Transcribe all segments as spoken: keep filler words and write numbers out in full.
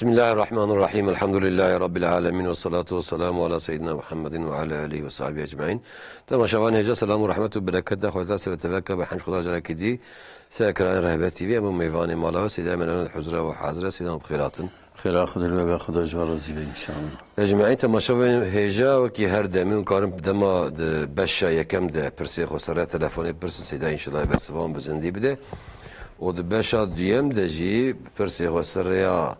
Bismillahirrahmanirrahim. Elhamdülillahi Rabbil alemin. Ve salatu ve selamu ala seyyidina Muhammedin ve ala alihi ve sahbihi ecmain. Temaşevan hêja, selam û rehmet û bereket de xweta seve teveka be henç xuda carekî dî. Sekiran Rehber T V, em mêvanê mala ve Seyda Melanet huzura ve hazire. Seyda, bi xêr hatin. Xêra Xwedê li we be, Xweda ji we razî be înşallah. Ecmaîn, temaşevan hêja, wekî her demî û karin dema di beşa yekem de pirsê xwe serre telefonê pirsin, Seyda înşallah bersivan bi zindî bide. Û di beşa duyem de jî pirsê xwe serreya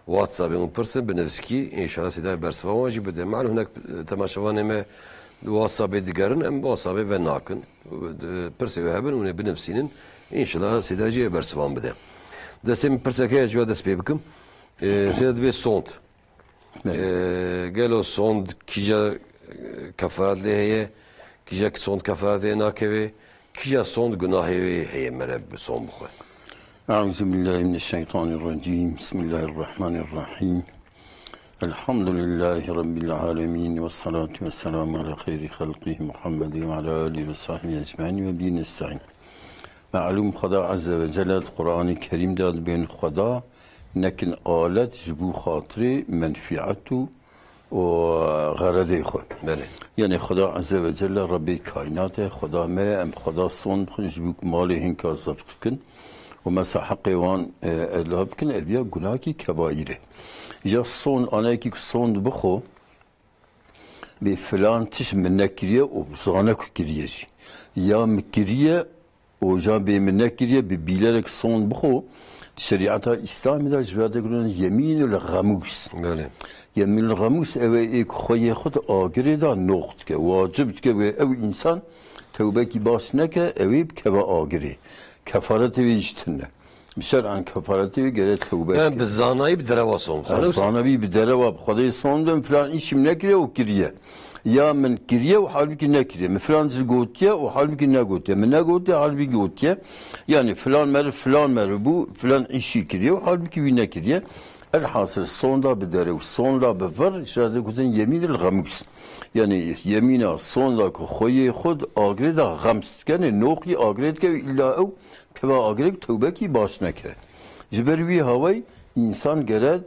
WhatsAppê hûn pirsin, bi nivskî, înşallah Seyda bersivan wan jî bide. Malum hinek temaşevanê me WhatsAppê digerin, em WhatsAppê venakin. Pirsê we hebin, hûn ê binivsînin, înşallah Seyda jî ê bersivan bide. Destê min pirsek heye, ji we dest pê bikim. Ee, Seyda, dibê sond. Evet. Ee, gelo sond kîja, e, kefaret lê heye, kîja sond kefaret lê nakeve, kîja sond gunahê wê heye mere bi sond bixwe? Eûzubillahimineşşeytanirracîm. Bismillahirrahmanirrahîm. Elhamdülillahi Rabbil alemin. Ve salatu ve selamu ala xeyri halqihi Muhammedin ve ala alihi ve sahbihi ecmaîn ve bihi nestaîn. Malum Xweda Azze ve Celle di Qur'anê Kerîm de dibên Xweda nekin alet ji bo xatirê menfîet û, û xeredê xwe. Belê. Yanî Xweda Azze ve Celle Rebbê kaînat e, Xweda me ye, em Xweda son bixin ji bo ku malê hinka zeft bikin û mesa heqê wan, e, ela bikin, ev ya gunahekî kebaîr e. Ya son, anayekî ku son bixwe, bê filan tişt min nekiriye û zane ku kiriye jî. Ya min kiriye û ja bê min nekiriye, bi bîlerek son bixwe, di şerîeta Îslamê de ji vê re digotin yemînul xemûs. Belê. Yemînul xemûs ew e ê ku xweyê xwe di agirê de noq dike, wacib dike wê ew însan tewbekî baş neke, ew ê bikeve agirê. Kefaretê wê jî tune. Bi şer'an kefaretê wê gere tewbe bike. Em bi zanayî bi derewa son. Ez zanabî bi derewa bi Xwedê son bim, filan îşî min nekiriye û kiriye. Ya min kiriye û halbikî nekiriye. Min filan tişt gotiye û halbikî negotiye. Min negotiye, halbikî gotiye. Yanî filan meriv, filan meriv bû, filan îşî kiriye û halbikî wî nekiriye. Elhasil sonda bi derew, sonda bi vir, ji re digotin yemînil xemûs. Yanî yemîna sonda ku xweyê xwe di agirê de xems dike, yanî noqî agirê dike û îlla ew keva agirê ku tewbekî baş neke. Ji ber wî hawayî însan gere,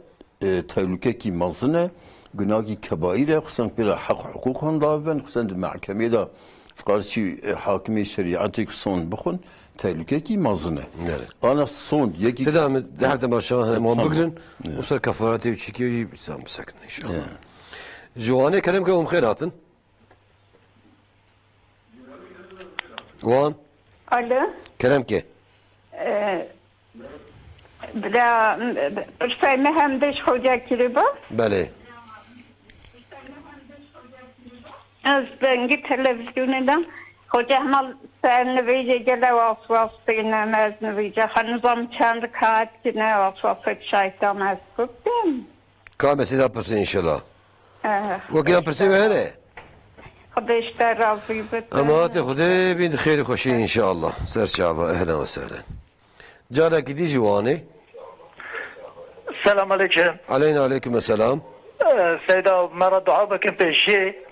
e, tehlûkekî mezin e, gunahekî kebaîr e, xusên pê re heq hiqûq henda bibin, xusên di mehkemê de ji qarşî, e, hakimê şerîetê ku son bixwin, tehlûkekî mezin e. Evet. Ana son, yekî Seyda, em di her temaşevan hene, em wan Tamam. bigrin, Evet. û ser kefaretê û çîkê wî sen bisekin înşallah. Evet. Ji Wanê kerem ke hûn xêr hatin. Wan. Alo. Kerem ke. Ee, bila, pirsay me hem de ji hoca kiriba. Belê. Ez dengî televizyonê de hoca hema ser nivêjê gele waswas têne me, ez nivêje xwe nizam çend kat kine waswasek şeytan ez kuftim. Ka mesîda pirsê înşallah. Eh, Wekî yan pirsê we hene? Xwedê ji te razî be. Emanetê Xwedê bîn xêr û xweşî înşallah. Ser çava, ehlen ve sehlen. Carekî dî jî Wanê. Selam aleyküm. Aleyna aleyküm selam. Ee, Seyda, me re dua bikin pêşî.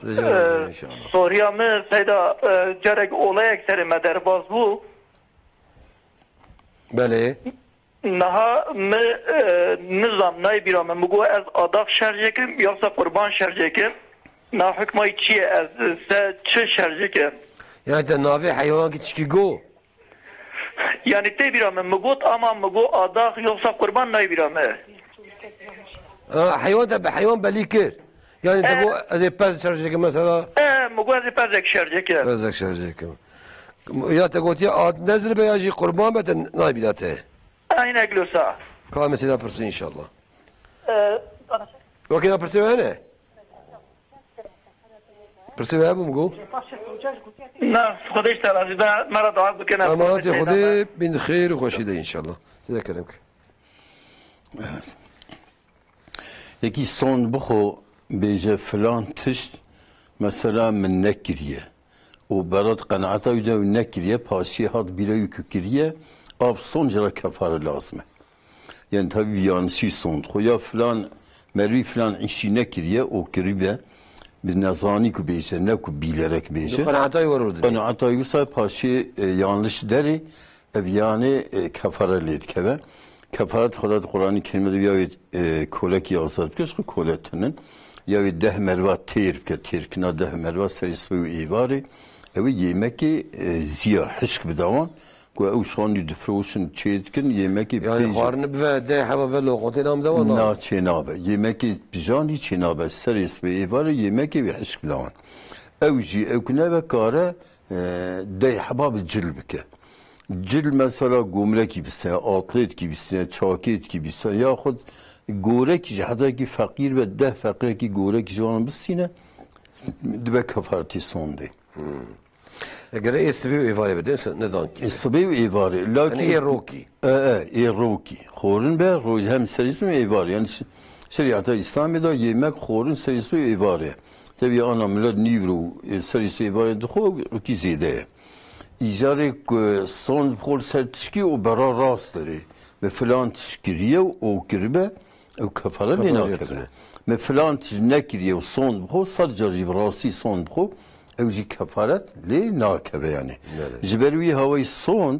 Rica ederim Ee, inşallah. Soriya min, Seyda, e, carek olayek serê me derbas bû. Belê. Niha mi, e, nizam nayê bîra min. Mi got ez adax şerjê kim, yoksa qurban şerjê kim. Na hukmayî çi ye? Ez se çi şerjê kim? Yani te navê heywankî tişkî go? Yani tê bîra min. Mi got ama mi got adax yoksa qurban nayê bîra min. Ha, heywan te bi heywan belî kir. Yani te E. got ez ê pez şerjê kim mesela. E, mi got ez ê pezek şerjê kim. Pezek şerjê kim. Ya te gotiye ad nezir be ya jî qurban be te nayê bîra te. Aynen Glosa. Ka mesela pirsî inşallah. Ee, Wekî na pirsê we hene? Pirsê we hebû min got? Na, Xwedê ji te razî be, me re dua bikene. Emanetê Xwedê bin xêr û xweşî de inşallah. Size kerem ke. Evet. Yekî son bixwe bêje filan tişt mesela min nekiriye. û berat qenaeta wî de wî nekiriye, paşiyê hat bîra wî ku kiriye, av son ji re kefare lazim e. Yani tabi bi yanlişî son dixwe. Ya filan merivî filan îşî nekiriye û kiribe, bi nezanî ku bêje, ne ku bîlerek bêje. Qenaeta wî were dide. Qenaeta wî wisa paşiyê, e, yanlış derê, ev yanê, e, kefare lê dikeve. Kefaret Xweda di Quranê Kerîmê de ya wê, e, kolekî azad bike, ji xwe kole tinin. Ya wê deh merva têr bike, têrkirina deh merva serê sibê û êvarê. Ew ê yêmekê, e, ziya hişk bida wan. Ku ew şandî difiroşin, çê dikin, yêmekê Yani pênc xwarin bive deh heba ve loqatê nam de wala. Na çênabe. Yêmekê pijan jî çênabe. Serê sibê êvarê yêmekê wê hişk bida wan. Ew jî ew ku nebe kare, e, deh heba bi cil bike. Cil mesela gomrekî bistine, atletkî bistine, çakêtkî bistine, yaxud gorekî ji hedekî feqîr be, deh feqirekî gorekî ji wan bistîne, dibe kefaretî sondê. Eger ê sibê û êvarê be, ne dan ki. Ê sibê û êvarê. Lakîn Yani ê rokî. E, e, ê rokî. Xorin be, ro-, hem serî sibê û êvarê. Yani şi-, şerîeta Îslamê de yemek xorin serî sibê û êvarê. Tevî ana millet nîvro, e, serî sibê êvarê dixwe, rokî zêde ye. Îcarê ku son xol ser tişkî û bera rast derê. Me filan tişt kiriye û kiribe, ew kefaret lê Kefaret nakeve. Me filan tişt nekiriye û sond bixwe, sed car jî bi rastî sond bixwe, ew jî kefaret lê nakeve yani. Belê. Ji ber wî hawayî sond,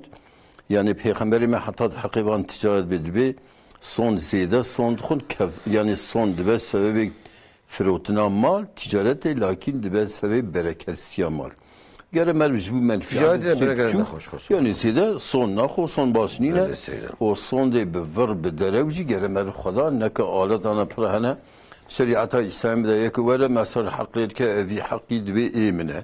yani Pêxemberê me heta di heqê van ticaret bê dibê, sond zêde, sond xwe kef-, yani sond dibe sebebê firotina mal, ticaretê, lakîn dibe sebê bereketisiya mal. Gere meriv ji bo menfî Ticaretê adetê bereket çû, nexweş, xweş. Yani zêde son naxwe, son baş nîne. Belê seyda. O sondê bi vir, bi derew jî gere meriv xweda neke aletana pir hene. Şerîeta Îslamê de yek were mesela heqê dike, evî heqî dibê ê min e.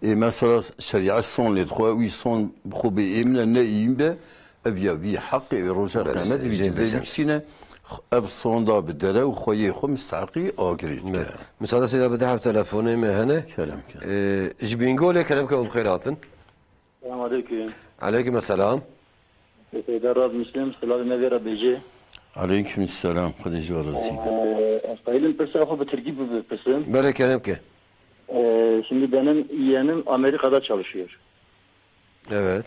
Ê mesela şerîet son lê dixwe, wî son bi xwe bê ê min e, ne î min be, Ev ya vî heqê wê roja Belê, qiyamete vî cihê cihê bîsîne, ev sonda bi derew xweyê xwe misteheqî agirê dike. Belê. Misade seyda bide hev telefonê me hene. Kerem ke. Ee, ji Bîngolê kerem ke hûn bi xêr hatin. Selam aleyküm. Aleyküm selam. Seyda Rab Müslim, selam ne vera bêjê. Aleyküm selam, Xwedê ji we razî be. Ee, ez qayîlim pirsa xwe bi tirkî bi-, bipirsim. Belê kerem ke. Ee, şimdi benim yeğenim Amerika'da çalışıyor. Evet.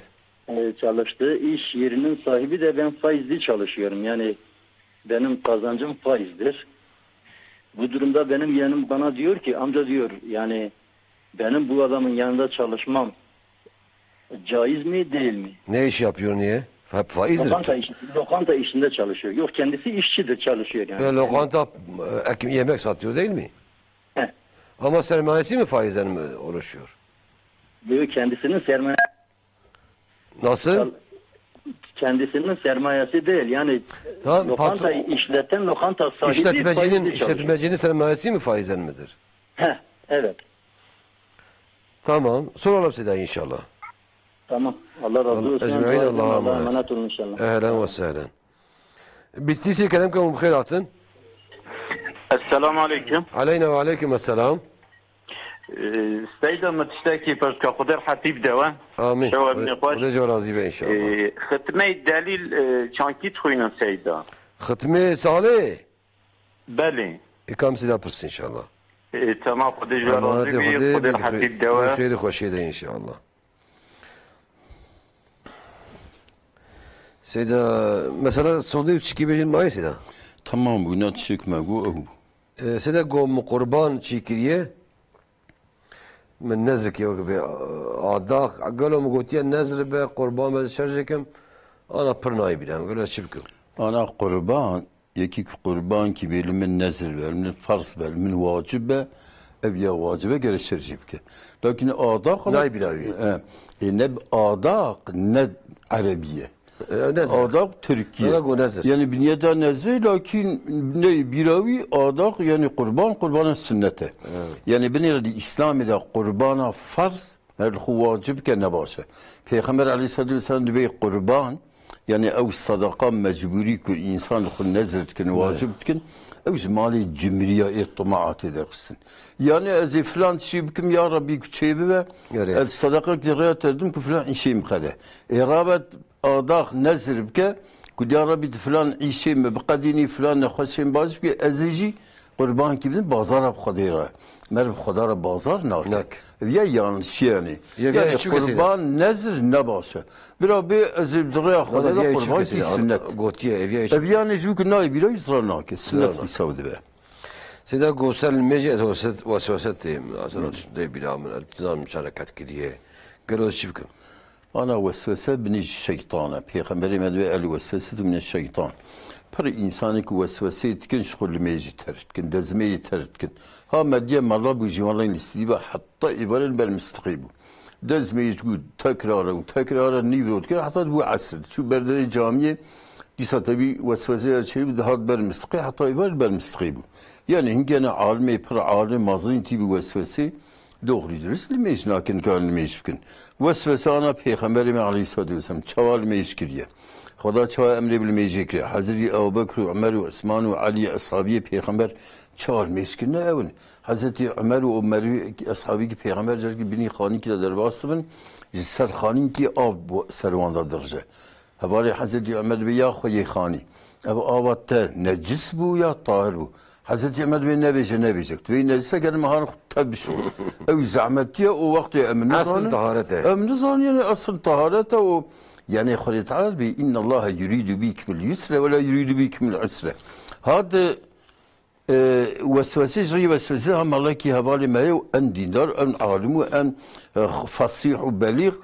E, çalıştığı iş yerinin sahibi de ben faizli çalışıyorum. Yani benim kazancım faizdir. Bu durumda benim yeğenim bana diyor ki, "Amca," diyor, "yani benim bu adamın yanında çalışmam caiz mi, değil mi?" Ne iş yapıyor, niye? Hep faizdir. Lokanta, iş, lokanta işinde çalışıyor. Yok, kendisi işçidir, çalışıyor yani. E, lokanta, e, ek-, yemek satıyor değil mi? Heh. Ama sermayesi mi faizden mi oluşuyor? Diyor, kendisinin sermayesi Nasıl? Kendisinin sermayesi değil. Yani Tamam, lokanta patron işleten lokanta sahibi işletmecinin, faizli çalışıyor. işletmecinin sermayesi mi faizden midir? Heh, evet. Tamam. Soralım size inşallah. Tamam. Allah razı olsun. Ecmaîn, Allah'a emanet. Allah'a emanet olun inşallah. Ehlen ve sehlen. Bittîsî kerem ke hûn bi xêr hatin. Esselamu aleyküm. Aleyna ve aleyküm esselam. Ee, Seyda, min tiştekî pirs ke, Xwedê rehetî bide we. Amîn. Şewa binê xweş. Xwedê ji we razî be inşallah. Ee, xitmey delîl, e, çankî dixwînin Seyda? Xitmê salê? Belê. Ê, kam seyda pirs inşallah. Ee, tamam, Xwedê ji we razî be, Xwedê rehetî bide we. Xêrî xweşê de inşallah. Seyda, mesela sondê û çikî bêjin mayê Seyda? Tamam bû, na tiştek me got ew bû. E, Seyda, got min qurban çî kiriye. Min nezirkê wek bê, adax, gelo min gotiye nezir be, qurban be, şerjê kim. Ana pir nayê bîra min, gelo çi bikim? Ana qurban, Yekî ku qurbankî bê li min nezir be, li min ferz be, li min wacib be, ev ya wacib e, gere şerjî bike. Lakin adaq Nayê bîra wî. E, e, ne adaq, ne erebî ye. E, nezir. Adaq tirkî ye. Nega go nezir. Yani binyeta nezir, lakin neyê bîra wî adaq, yani qurban, qurbana sunnet e. Evet. Yani binêre di Îslamê de qurbana ferz, Her li xwe wacib ke ne baş e. Pêxember aleyhisselatu vesselam dibê qurban, yani ew sedeqa mecbûrî ku însan li xwe nezir dikin, wacib dikin, ew ji malê cimriya ê timaa tê derxistin. Yani ez ê filan tiştî bikim, ya Rabbî ku çê bibe, Erê. ez sedeqek di rêya te didim ku filan îşê min qede. Ê rabe adax nezir bike, ku ya Rabbî tu filan îşê min biqedînî, filan nexweşê min baş bike, ez ê jî Qurbankî bidin bazara bi Xwedê re. Meriv bi Xweda re bazar nake. Nake. Ev ya yanlış yani. Ya, ya Yani çi kesê? Qurban nezir ne baş e. Bira bê ez ê di rêya Xwedê Valla de ya çi qurbankî kesê? Sunnet. Gotiye, ev ya çi? Ev yani ji ku nayê bîra zira nake. Sunnet Zira nake. Îsa dibe. Seyda Goser li mêjê ez weset, wesweset têm. Aslında Hmm. de bîra min, ez dizam şereket kiriye. Gelo ez çi bikim? Ana weswese binê ji şeytan e. Pêxemberê me dibe el weswese tu mine şeytan. Pir însanê ku wesweseyê dikin ji xwe limêjê terk dikin, dezmeyê terk dikin. Ha mediye mela bû jî wan listî ba heta êvarên ber mistiqê bû. Dezmeyê ji ku tekrare û tekrare nîvro dikir heta bû esir. Çû berderê camiyê dîsa tevî weswesê ya çêbû dihat ber mistiqê heta êvar ber mistiqê bû. Yani hinkene alimê pir alim mazin tî bi weswesê Doxrî dirist limêj nakin, karin limêj bikin. Weswese ana Pêxemberê me aleyhissalatu vesselam çawa limêj kiriye? Xweda çawa emrê bi limêjê kiriye? Hezretî Ebu Bekr û Umer û Usman û Elî eshabiyê Pêxember çawa limêj kirine ew in. Hezretî Umer û Umer eshabî ki Pêxember carekî binî xanîkî de derbas dibin, ji ser xanîkî av bo ser wan de dirije. Hevalê Hezretî Umer dibe ya xwe yê xanî. Ev ava te necis bû ya tahir bû? Hezretî Umer dibe nebêje, nebêje. Tu bê necis e, gelin mehan xwe tev bişo. Ew zehmetiye û wextê em Esil nizanin. Taharet e. Em nizanin, yani esil taharet e û yani Xwedê Teala dibe, "İnne Allahe yuridu bikmil yusre ve la yuridu bikmil usre." Hadi E, weswesê ji rî weswesê ha melekî hevalê me ye û en dîndar, en alim û en, e, fasîh û belîg,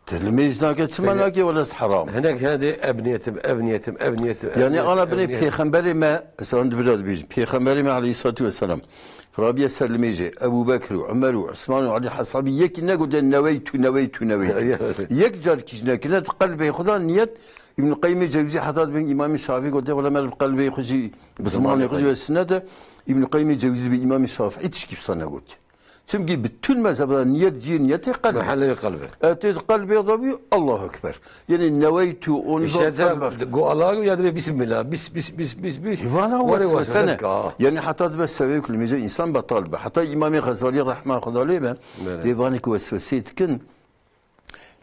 te limêj nake, çima Sene- nake, wele ez heram. Hinek hene dê ev niyetim, ev niyetim, ev niyetim, ev Yani niyetim, ana ev binê niyetim. Pêxemberê me, ez an divira dibêjim, Pêxemberê me aleyhissalatu vesselam, rabiye ser limêjê, Ebu Bekr û Umer û Usman û Elî hesabî yekî negote neweytu, neweytu, neweytu. Yek car kî ji nekine, di qelbê xwe de niyet, Îbn Qeyyimê Cewzî heta dibên Îmamê Şafî gote, wele me bi qelbê xwe jî, bi zimanê xwe jî ve sunnet e. Îbn Qeyyimê Cewzî dibê Îmamê Şafî tişkî wisa negot. Çimkî bütün mezhebda niyet cihê niyetê qelb. Mehelleyê qelb e. E, tê di qelbê de bî, Allahu Ekber. Yani neweytu û İşte nizam te qelb. Go Allah ya dibê bismillah, bis, bis, bis, bis, bis. Vana Were weswese weswese ne. Ka. Yani heta dibe sebeb kulmece insan betal be. Heta Îmamê Xezalî rehma Xwedê lê be. Bele. Dê vanê ku weswesê dikin.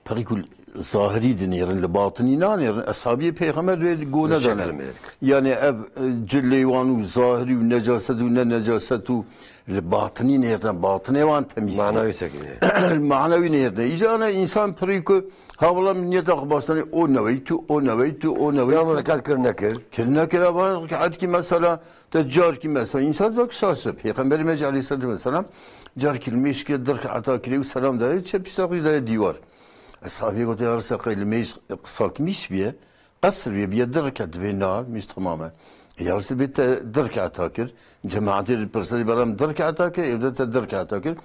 Perî ku zahirî dinêrin, li batinî nanêrin, eshabiyê Pêxember wê go nedane. Teşekkür ederim. Yani ev, e, cilê wan û zahirî û necaset û ne necaset û li batinî nêrine, batinê wan temîz Manawî nîne. Sekine. Manawî nêrine. Îca ne însan pirî ku ha wela min niyeta xwe baş danê, o neweytu, o neweytu, o neweytu. Ya min rekat kir nekir. Kir nekir, ava rekat ki mesela Te carkî mesela însan zak şaş e. Pêxemberê me jî aleyhissalatu vesselam carkî limêj kire, di rikata kire û selam daye, çe pişta xwe daye dîwar. Eshabê gote, "Ya Resulallah, qey limêj qisaltmîş biye, qesr biye, biye di rikat." Dibê, "Na, limêj temam e." E, ya Resulallah, bê te di rikata kir, cemaetê li pirserî beram di rikata kir, evde te di rikata kir.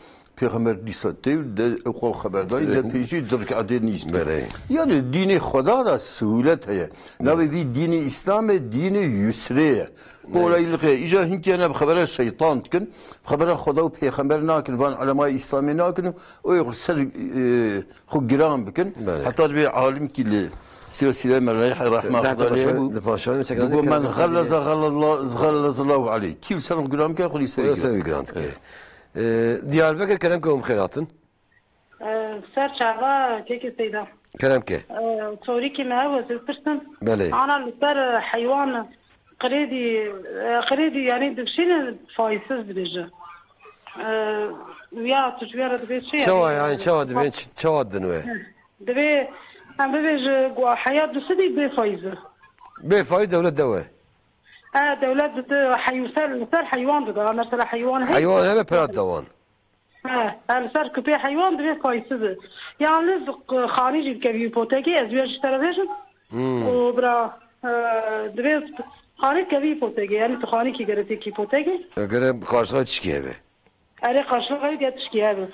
Pêxember dîsa tê û de xwe xeberdayî de pêşî dirk edê nîşt. Belê. Yani dînê Xweda de sihûlet heye. Navê vî dînê Îslam e, dînê yusrê ye. Kolaylık heye. Îca hinkî ne bi xebera şeytan dikin, bi xebera Xweda û Pêxember nakin, van ulemayê Îslamê nakin û ê xwe ser, e, xwe giran bikin. Belê. Heta dibê alimkî li Sîra Sîra Merayî rehma Xweda lê bû. Dipaşan, dipaşan, Digo, "Men xelleze, xelleze Allahu aleyh." Kî li ser xwe giran bike, xwe lî ser giran. Ser giran dike. Evet. Ee, Diyarbekir, kerem ke hûn bi xêr hatin. Ee, ser çava kekê Seyda. Kerem ke. Ee, torîkê me ew ez ê pirsim. Belê. Ana li ser, e, heywan qirêdî, e, qirêdî yani dibişîne faîzsiz dibêje. Ee, ya tu ji wê re dibê çi ye? Çawa yani, çawa dibên, ç-, çawa din we? Dibê em bibêje ku heya du sedî bê faîz e. Bê faîz dewlet de we. E, dewlet dide heyw-, ser, li ser heywan dide. Mesela heywan heye. Heywan hebe pira didawan. He, he, li ser kupê heywan divê faîzsiz e. Yalnız, e, xanî jî dikevî hîpotekê, ez wê jî te re bêjim. Hmm. Û bira, e, divê xanî dikevî hîpotekê. Yani tu xanîkî gere têkî hîpotekê. E, gere karşılığı çikî hebe? Erê, karşılığı ya tişkî hebe.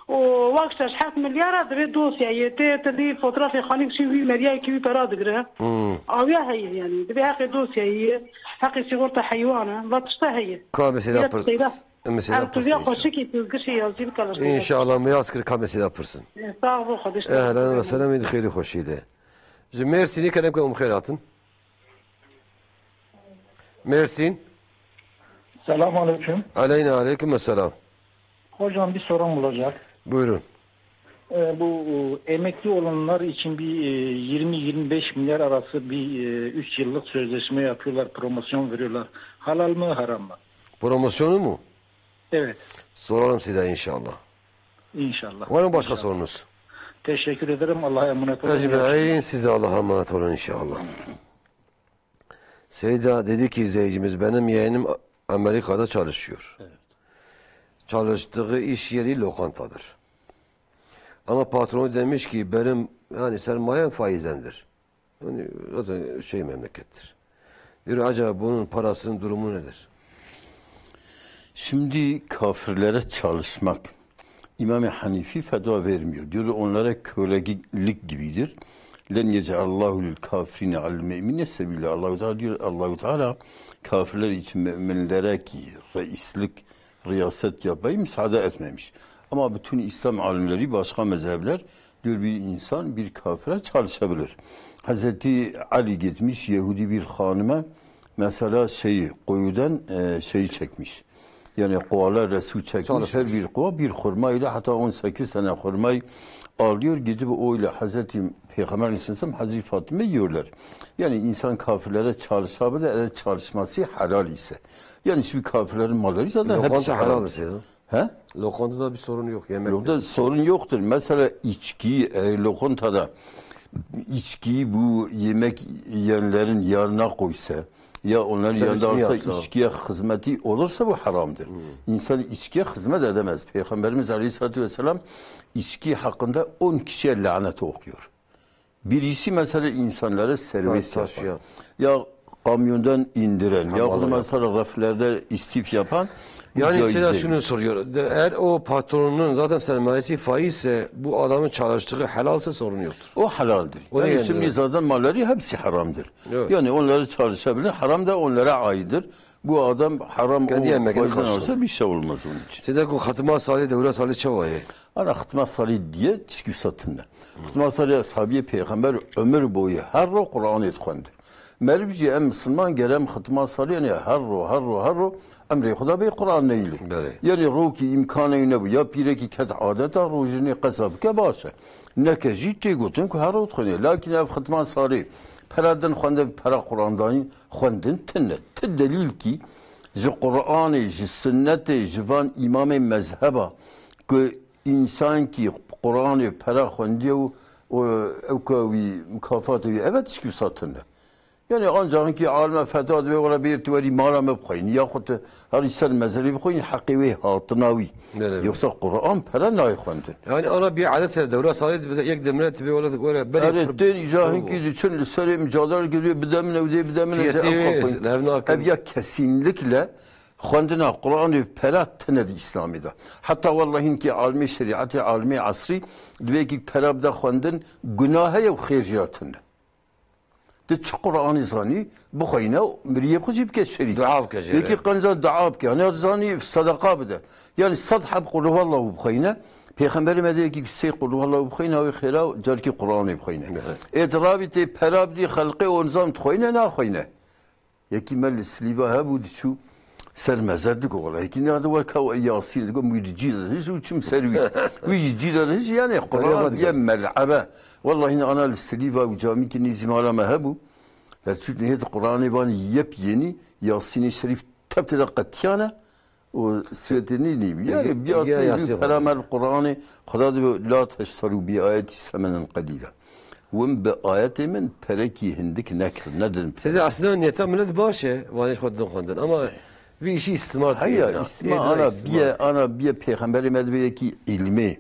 Û wek şeş heft milyara divê dosyayê tê, tu dî fotoğrafê xanî bişî wî meriyayekî wî pera digire. Hmm. Awiya heye yani. Divê heqê dosyayê, heqê sigorta heywan e. Va tişta heye. Ka mesela Yine pir-, Seyda. Mesela Em tu vîya pirsin. Xweşikî tu gişî yazî bikala Seyda. İnşallah meyaz kir ka mesela pirsin. Sağ ol, Xwedê. Ehlen ve selam, êdî xêrî xweşî de. Ji Mêrsînê kerem ke hûn bi xêr hatin. Mersin. Selam aleyküm. Aleyna aleyküm selam. Hocam, bir sorum olacak. Buyurun. Ee, bu, e, emekli olanlar için bir, e, yirmi yirmi beş milyar arası bir, e, üç yıllık sözleşme yapıyorlar, promosyon veriyorlar. Halal mı, haram mı? Promosyonu mu? Evet. Soralım size inşallah. İnşallah. Var mı başka sorunuz? Teşekkür ederim. Allah'a emanet olun. Ecmaîn, siz de Allah'a emanet olun inşallah. Seyda dedi ki izleyicimiz, "Benim yeğenim Amerika'da çalışıyor. Evet. Çalıştığı iş yeri lokantadır. Ama patronu demiş ki benim yani sermayem faizdendir. Yani zaten şey memlekettir. Diyor acaba bunun parasının durumu nedir? Şimdi kafirlere çalışmak. İmam-ı Hanifi fetva vermiyor. Diyor onlara kölelik gibidir. Len yec'alallahu lil kafirine alel müminine sebila. Allahu Teala diyor, Allahu Teala kafirler için müminlere ki reislik, riyaset yapmayı müsaade etmemiş. Ama bütün İslam alimleri, başka mezhepler diyor bir insan bir kafire çalışabilir. Hazreti Ali gitmiş Yahudi bir hanıma mesela şeyi, kuyudan e, şeyi çekmiş. Yani kovalarla su çekmiş. Çalışmış. Her bir kova bir hurma ile, hatta on sekiz tane hurmayı alıyor, gidip o ile Hazreti Peygamber Aleyhisselam, Hazreti Fatıma yiyorlar. Yani insan kafirlere çalışabilir eğer çalışması helal ise. Yani şimdi kafirlerin malları zaten hepsi Lokanta helal haramdır. Ise ya. He? Lokantada bir sorun yok. Yemek Orada sorun yoktur. Mesela içki, e, lokantada içkiyi bu yemek yiyenlerin yanına koysa, ya onların yanında Servisini alsa, yapsa. İçkiye hizmeti olursa bu haramdır. İnsan içkiye hizmet edemez. Peygamberimiz Aleyhisselatü Vesselam içki hakkında on kişiye lanet okuyor. Birisi mesela insanlara servis Ta- taşıyan. Yapan, ya kamyondan indiren, ya Vallahi mesela raflerde istif yapan, bu Yani caiz Seyda değil. Şunu soruyor. De- Eğer o patronun zaten sermayesi faiz ise bu adamın çalıştığı helalse sorun yoktur. O halaldir. O ne Yani yani şimdi demek? Zaten malları hepsi haramdır. Evet. Yani onları çalışabilir. Haram da onlara aittir. Bu adam haram Kendi o yemeğini faizden karşılıyor. Alsa bir şey olmaz onun için. Seyda ku xitma salê, dewra salê çawa ye? Ana xitma salê diye tişkî satinne. Xitma salê eshabiye peyxember ömür boyu her ro Qur'anê dixwend. Meriv jî em misilman gerem xitma salê yani her ro, her ro, her ro emrê xwe da bê Qur'an neyli. Belê. Yani ro ki imkanê wî nebû. Ya pîrekî ket adeta rojinê qeza bike baş e. Neke jî tê gotin ku her ro dixwene. Lakin ev xitma salê pera din xwende pera Qur'an danî xwendin tine. Ti delîl ki ji Qur'anê, ji sunnetê, ji van îmamê mezheba ku însan kî Quranê pera xwendiye û, û ewka wî, mukafata wî eve tişkî wisa tune. Yani ancak ki alime fetwa dibe were bir tu werî mala me bixwînî, yaxut herî ser mezrê bixwînî, heqê wê hatina wî. Belê. Yoksa Quran pera nayê xwendin. Yani ana bir adet ser dewra salê dibe yek demre tibe were were berê Erê pir- tên îja pir- hinkî diçin li serê micader giriyor, bidemine wê dê bidemine Fiyatê zê ew wê xwe xwendin. lev nakin. Ev ya kesinlikle xwendina Quranê pera tine di Îslamê de. Heta wellahî hinkî alimê şerîetê, alimê esrî dibê ki pera bide xwendin, gunah heye û xêr jî ya tune. Di çi Quranê zanî, bixweyne û miriyê xwe jî bike şerîk. Dua bike jê re. Yekî qenca dua bike. Hene zanî sedeqa bide. Yani sed heb Qul Huwallahu bixweyne. Peyxemberê me de yekî sê Qul Huwallahu bixweyne, wê xêra û carkî Quranê bixweyne. Evet. Ê di rabîtê pera bidî xelqê û nizam dixweyne, naxweyne. Yekî me li Silîva hebû diçû ser mezer digo wela. Yekî nade weka we Yasîn digo wî di cî de hişt û çim ser wî. Wî di cî de hişt yani Quran Derya diye dibert. mel'ebe. Wellahî ne ana li Silîva û camîkî nêzî mala me hebû. Derçût nihêt Quranê van yepyeni Yasînê Şerîf teptê de qetiyane. O süretini nî. Yani Ya- bir ya asıl Yasin bir peramer Quranê Xweda dibe la teşteru bi ayeti semenen qelîla. Win bi ayetê min perekî hindik nekir, nedin. Seyda aslında niyeta millet baş e, vanê xwe din xwendin. Ama bir işi istismar Heya, dikin. isma Êdî ana istismar biye, dikin. Ana biye peyxemberê me dibe yekî ilmê.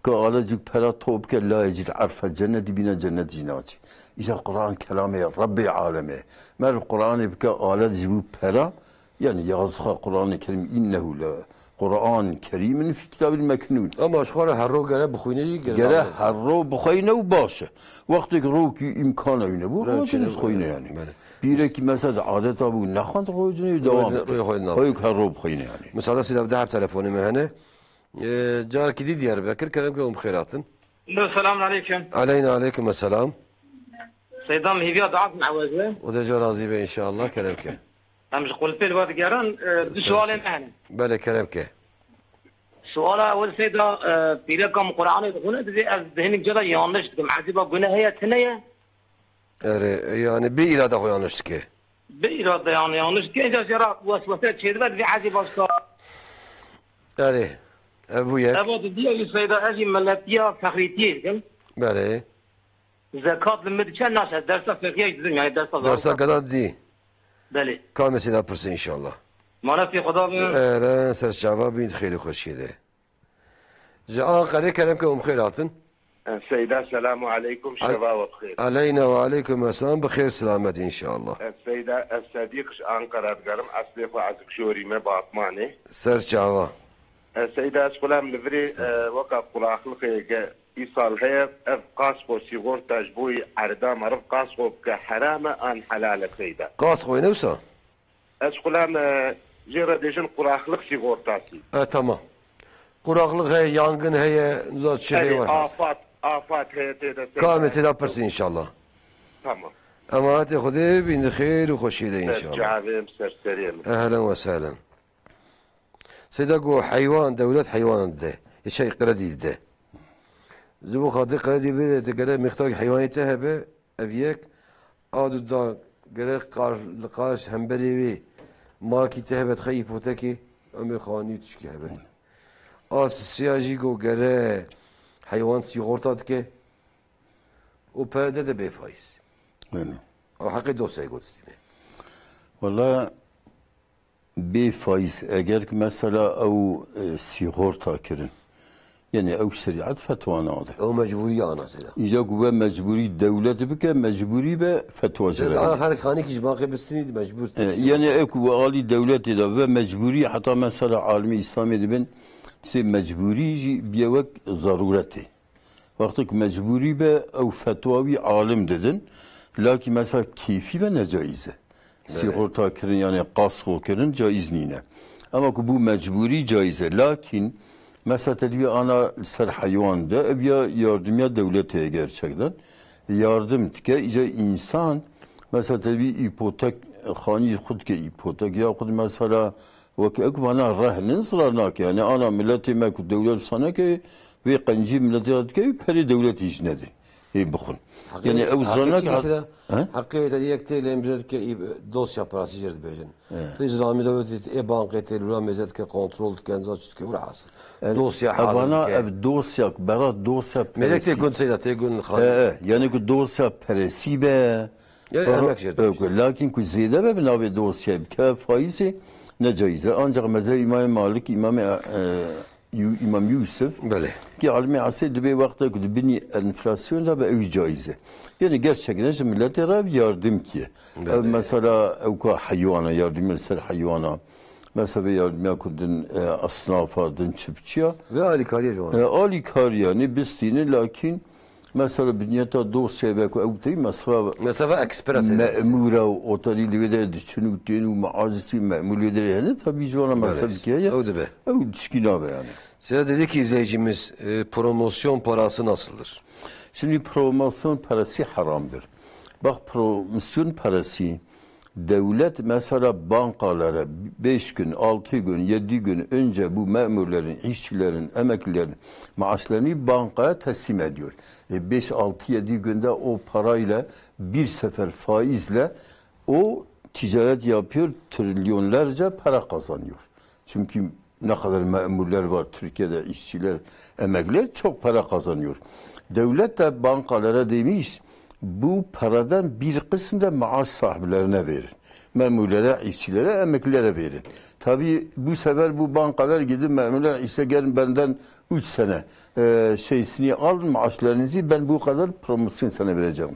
Ka ala cik pera top ke la yecil arfa cennetî bîna cennet jî naçî. Îsa Quran kelamê Rabbê alemê. Mer Quranê bike alet ji bu pera. Yani yazıxa Quranê Kerim innehu le Quran Kerimin fi kitabil meknun. Ama ji xwe re her ro gere bixwîne jî gere. Gere lazim. Her ro bixweyne û baş e. Wextê ki ro ki imkana wî nebû, Ro ro çi din ne- dixweyne yani. Belê. Pîrekî mesela adeta bû nexwend ro din û devam Ro- e. ro xwe din Hoyuk her ro bixweyne yani. Misala sîda bi deheb telefonê me hene. Ee, carekî dî Diyarbekir, kerem ke hûn bi xêr hatin. Alo, selamun aleyküm. Aleyna aleyküm esselam. Seydam hîviya dua min eweze. O de ca razî be inşallah, kerem ke. Em ji qulpê li we digerin, e, du Sen- sualê me hene. Belê, kerem ke. Suala ewil Seyda, e, pîreka min Qur'anê dixwine, divê ez di hinek cara yanlış dikim. Ezîba guneh heye, tune ye? Erê, yani bê îrada xwe yanlış dike. Bi îrade yani yanlış dike. Înca jê re weswese çêdibe, divê ezîba bika. Erê, ev bû yek. Eva didiye wî Seyda, ez jî miletiya fexrîtiyê dikim. Belê. Zekat li min diçe naşe, dersa fiqhiyê didim, yani dersa Dersa zarokan. Gada dizî. Belê. Kamê sêda pirse inşallah. Manetî Xweda bi. Ere ser çava bîn xêrê xweşiyê de. Ji Anqerê kerem ke hûn bi xêr hatin. Seyda, selamu aleykum, şeva we bi xêr. Aleyna ve aleykum esselam, bi xêr selamet inşallah. Seyda, ez Sedîq ji Anqera digerim, eslê xwe ez Kişorî me, Batmanê. Ser çava. Seyda, ez xulam li virê, e, weka qulaxlixê ge îsal heye, ev kasko sîgorta ji bo erda meriv kasko bike, heram e an helal e Seyda? Kasko ne wisa? Ez xulam, e, jê re dêjin quraxlix sîgortasî. E, tamam. Quraxlix heye, yangin heye, nizam çi heye, Erê, var has. Afat, afat heye tê de. Ka em ê tê de pirsî inşallah. Tamam. Emanetê Xwedê bîn di xêr û xweşiyê de inşallah. Ser çavê min, ser serê min. Ehlen ve sehlen. Seyda got heywan, dewlet heywanan dide. Yê çay qredî dide. Ji bo xatirê qredî bide, te gere mixtarek heywanê te hebe, ev yek. A du da gere qar, li qarş hemberê wê malkî te hebe dixe îpotekê, em ê xanî û tişkî hebe. A sisiya jî got gere heywan sîxorta dike û pere de de bê faiz. Wene. Ew heqê dosyayê got stîne. Wala Bê faiz, eger ki mesela ew, e, sîxorta kirin, yani ew şerîet fetwa nade. Ew mecbûrî ya ana Seyda. Îca ku we mecbûrî dewlet bike, mecbûrî be fetwa ji Seyda, re. Her xanekî ji banqê bistinî mecbûr. E, yani ew ku we alî dewletê de ve mecbûrî, heta mesela alimê Îslamê dibin, sê mecbûrî jî biye wek zarûretê. Wextek mecbûrî be, ew fetwa wî alim didin. Lakî mesela kêfî be necaiz e. Belê. Sîxorta kirin, yani kasko kirin caiz nîne. Ama ku bû mecbûrî caiz e. Lakîn mesela te dibî ana li ser heywan de, ev ya yardimiya dewletê ye gerçekten. Yardim dike, îca insan mesela te dibî îpotek, xanî xwe dike îpotek, ya xwe mesela Wek ew vana rehnin zira nake. Yani ana miletê me ku dewlet wisa neke, vê qencî miletê re dike, wî perê dewletê jî nede. Ê bixwin. Yani ew zira nake. He? Heqê te yek tê lê milet ke î dosya parasî jê dibêjin. He. Tê zilamî dewletê ê banqê tê lura mêze dike, kontrol dike, enza çi dike, wira hasil. Dosya hazir dike. Ev dosya, bera dosya. Melek tê gund seyda, tê gund xanî. He, he. Yani ku dosya peresî be, Yani emek jê dikir. Lakin ku zêde be bi navê dosyayê bikeve faîzê, ne caiz e. Ancak mezheb Îmamê Malik, Îmamê, e, Yu-, Îmam Yusuf, Belê. Ki alimê esê dibê wexta ku di binî enflasyon de be ew caiz e. Yani gerçekten ji miletê re ev yardim kiye. Belê. Ev mesela ew ka heywana, yardim li ser heywana. Mesela vê yardimiya ku din, e, esnafa, din çiftçiya. Ve alîkariye ji wan. E, alîkariya, ne bistîne, lakin Mesela binyeta dosyayê be ku ew tey mesrefa Mesrefa ekspres e. Memûra û otelî li wê derê diçin û tên û maaşî memûr li wê derê hene, tabii ji wana mesref dike ya. Ew dibe. Ew tişkî nabe yani. Seyda, dedi ki izleyicimiz, e, promosyon parası nasıldır? Şimdi promosyon parası haramdır. Bak, promosyon parası Dewlet mesela bankalara beş gün, altı gün, yedi gün önce bu memurların, işçilerin, emeklilerin maaşlarını bankaya teslim ediyor. E, beş, altı, yedi günde o parayla bir sefer faizle o ticaret yapıyor, trilyonlarca para kazanıyor. Çünkü ne kadar memurlar var Türkiye'de, işçiler, emekliler çok para kazanıyor. Devlet de bankalara demiş, bu paradan bir kısım da maaş sahiplerine verin. Memurlara, işçilere, emeklilere verin. Tabii bu sefer bu bankalar gidip memurlar işte gelin benden üç sene, e, şeysini alın, maaşlarınızı, ben bu kadar promosyon sana vereceğim.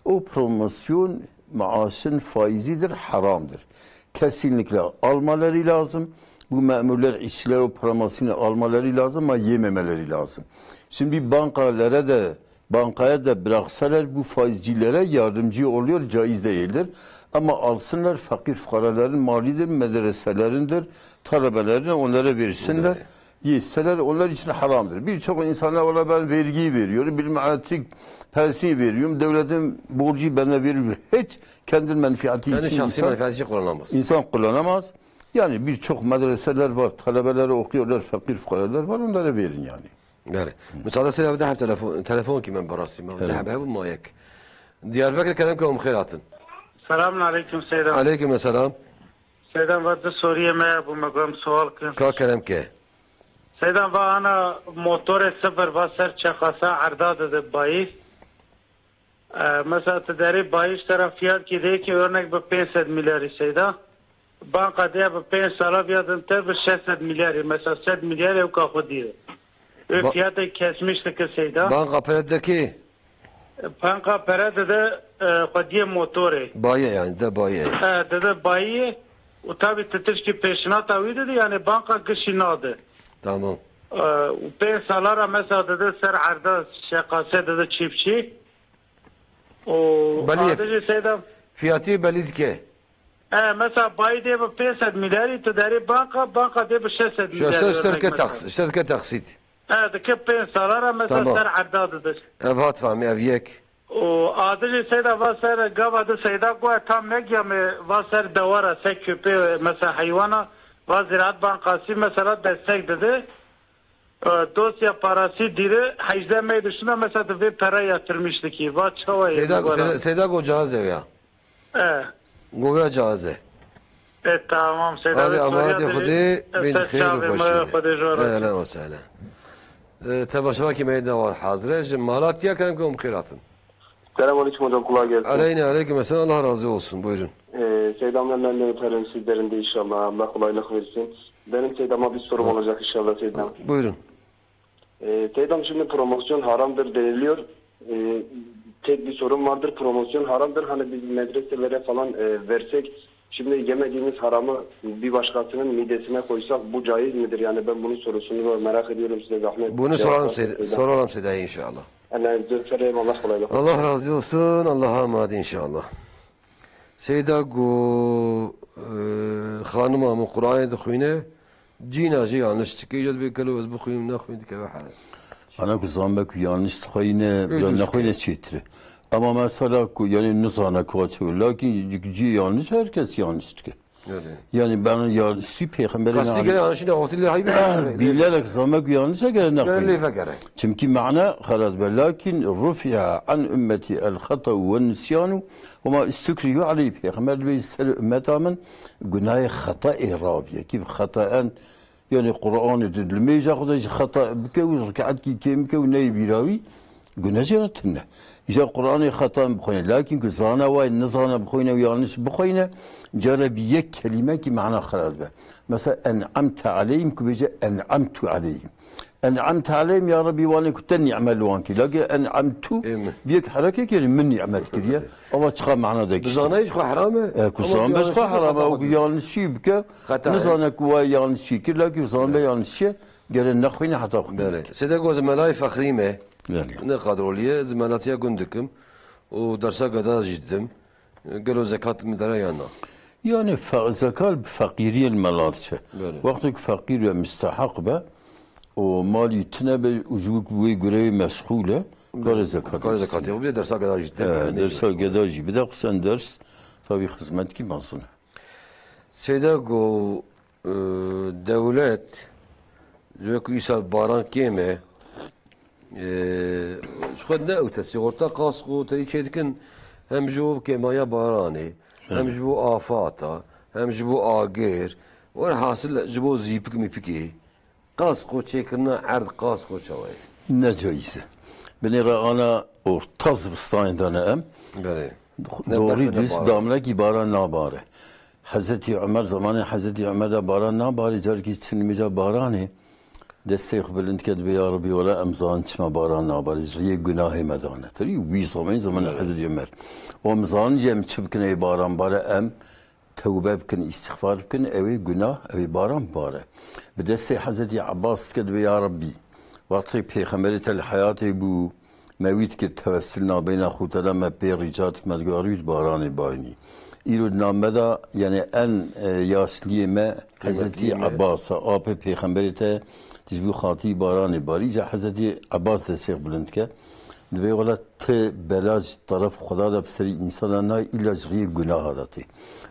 O promosyon maaşın faizidir, haramdır. Kesinlikle almaları lazım. Bu memurlar, işçiler o promosyonu almaları lazım ama yememeleri lazım. Şimdi bankalara da, bankaya da bıraksalar bu faizcilere yardımcı oluyor, caiz değildir. Ama alsınlar, fakir fukaraların malıdır, medreselerindir, talebelerin, onlara versinler. Yeseler onlar için haramdır. Birçok insanlar, "Valla ben vergiyi veriyorum, bilmem elektrik parasını veriyorum, devletin borcu bana veriyor." Hiç kendi menfaati Yani için şahsi insan, menfaati için kullanamaz. İnsan kullanamaz. Yani birçok medreseler var, talebeleri okuyorlar, fakir fukaralar var, onlara verin yani. Belê. Müsaade seyda, bir daha telefon, telefon ki ben barasıyım. Evet. Daha bir bu mayek. Diyarbakır kerem ke hûn bi xêr hatin. Selamun aleyküm Seyda. Aleyküm selam. Seyda, va di soriyê me bû, me gom sual kir. Ka kerem ke. Seyda, va ana motorê sıfır va ser çeqasa erda dide bayîz. E, mesela tu derê bayîz tera fiyat ki de ki örnek bi pênc sed milyarî Seyda. Banka diye bi pênc sala viya din te bi şeş sed milyarî, mesela sed milyarî ew ka xwe dîre. Wê Ba- fiyatek kesmiş dike Seyda. Banka pere dide kê? Banka pere dide, e, xwediyê motorê. Bayê yani, de bayê. E, dide bayiyê û tabi tu tişkî pêşnata wî dide, yani banka gişî nade. Tamam. E, û pênc sala ra mesela dide ser erda şeqase dide çî bi çî. Û Belî ye. Adê jî Seyda. Fiyatî belî dike. E, mesela bayî dê bi pênc sed milyarî, tu derê banka, banka dê bi şeş sed milyarî, şeş sed örnek dike mesela. Taks-, şeş sed dike taksît. E, dike pênc sala ra mesela Tamam. ser erda dide. Ev hat fehmî, ev yek. Û adê jî Seyda va ser gava de Seyda got, e, tam negiya me va ser dewara, se köpê, mesela heywana, va Ziraat Bankası mesela destek dide. E, dosya parasî dîre hejdeh mey dişuna mesela tu vê pere yatırmış dikî. Va çawa ye Seyda, bu Seyda, bana? Seyda go cihaz ev ya. E. Go ya cihaz e. E, tamam, Seyda Hadi Bey, soruya amanetê da Xwedê, ez bîn ser xêr û çavê me, xweşî. Xwedê ji we razî. Ehlen we sehlen. E, temaşevakî me yê dewa hazir e. Ji Malatya kerem ku em xêr hatin. Selam aleyküm hocam, kolay gelsin. Aleyna aleyküm selam, Allah razı olsun. Buyurun. Ee, Seyda, ben, ben de öperim sizlerin de inşallah. Allah kolaylık versin. Benim Seyda'ma bir sorum Tamam. olacak inşallah Seyda'm. Buyurun. Ee, Seyda'm, şimdi promosyon haramdır deniliyor. Ee, tek bir sorum vardır. Promosyon haramdır. Hani biz medreselere falan, e, versek, şimdi yemediğimiz haramı bir başkasının midesine koysak bu caiz midir? Yani ben bunun sorusunu da merak ediyorum size zahmet. Bunu Cevap soralım verin Seyda, Seyda. soralım Seyda'ya inşallah. Ellerinizden öperim, Allah kolaylık versin. Allah razı olsun, Allah'a emanet inşallah. Seyda go, e, xanima min Qur'anê dixwîne, cîna jî yanlış dike, îca dibê gelo ez bixwînim, nexwînim, dikeve here. Ana ku zanbe ku yanlış dixwîne, Ê, ya düz nexwîne dike. Çêtir e. Ama mesela ku, yani nizane ku çi, lakin cî yanlış, herkes yanlış dike. Öyle. Yani ben yanlışî peyxemberê Kastî gere yanlışî nexwîne, lê heyb e. Bilerek zanbe ku yanlış e, gere Gere nexwîne. lê vegere. Çimkî mana xelat be. Lakin rufi'a an ümmeti el hata'u ve nisyanu ve ma istukrihu aleyh. Peyxember dibê ser ümmeta min gunahê xeta'ê rabiye. Kî xeta'en, yani Qur'anê di limêja xwe de jî xeta bike û riketkî kêm bike û neyê bîra wî, gune jê re tune. Îja Qur'anê xeta bixwîne. Lakin ku zana wayê nizane bixwîne û yanlış bixwîne, cara bi yek kelîmekî mana xelat be. Mesela en'amte aleyhim ku bêje en'amtu aleyhim. En'amte aleyhim, ya Rebî, wanê ku te nî'me li wan kir. Lage en'amtu Ê min. bi yek herekê kir, min nî'met kiriye. Ava çiqa mana de Bi kişt. zanayî ji xwe heram e, E, ku ama zanbe ji yanlışî xwe bi heram e, xeta o ku bike. yanlişî bike, Xeta ye. nizane ku wa yanlişî kir, lage zanbe yanlişî ye, gere nexwîne heta xwe Belê. bike. Sêde got, ez melayê fexrî me. Belê. Ne qadroliye, ez melatiya gund dikim. Û dersa geda jî didim. Gelo zekat min dere yan na? Yani fe-, zekat bi feqîriyê li mela diçe. Belê. Wextê ku feqîr ve misteheq be û malî tune be û ji wî wê gureyê meşxûl e, kare zekat Kare wî zekat bide. Bide dersa geda jî. E, Yani dersa geda jî bide, xusûsen ders tabii xizmetkî mezin e. Seyda go, e, dewlet, ji wek îsal baran kêm e, e, ji xwe ne ew te sîgorta kasko te çêdikin, hem ji bo kêmaya baranê, hem Evet. ji bo afata, hem ji bo agir, werhasil ji bo zîpik mîpikê, kasko çêkirina erd, kasko çawa ye? Ne caiz e. Binê re ana orta zivistanê de ne em. Belê. Ne Doğru berfê ne düz baran. damlekî baran nabare. Hezretî Ömer, zamanê Hezretî Ömer de baran nabare, carekî çin mîja baranê, destê xwe bilind ke dibê, ya Rebî, wela em zanin çima baran nabare, ji riyê gunahê me dane. Terî wî zamanî, zamanê Evet. Hezretî Ömer. Û em zanin jî em çi bikin ê baran bare, em tewbe bikin, îstixfar bikin, ew ê gunah, ew ê baran bare. Bi destê Hezretî Abbas dike dibê, ya Rebî, wextê Pêxemberê te li heyatê bû, me wî dikir tewessil nabeyna xwe te de me pê rîca dikir, me digot, ya Rebî, baranê barînî. Îro di name de, yani en, e, yaşliyê me Hezretî Kıymetli me. Abbas e, apê Pêxemberê te, tu ji bo xatirî baranê barî. Îca Hezretî Abbas destê xwe bilind dike. Dibê wela ti bela ji teref Xweda de bi serî însana nayê, îlla ji riyê gunaha de tê.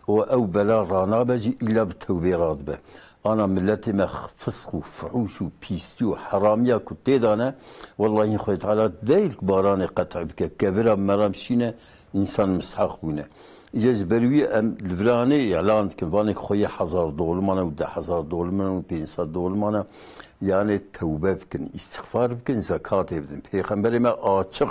Û ew bela ranabe jî, îlla bi tewbê radibe. Ana miletê me fisq û fuhûş û pîstî û heramiya ku tê de ne, wellahî Xwedê Teala dêl ku baranê qet'î bike, kevira merem şîne, însan misteheq bûne. Îca ji ber wî em li viranê îlan dikin, vanê ku xwe yê hezar dolimane û deh hezar dolimane û pênc sed dolimane, yanê tewbe bikin, îstixfar bikin, zekatê bidin. Pêxemberê me açiq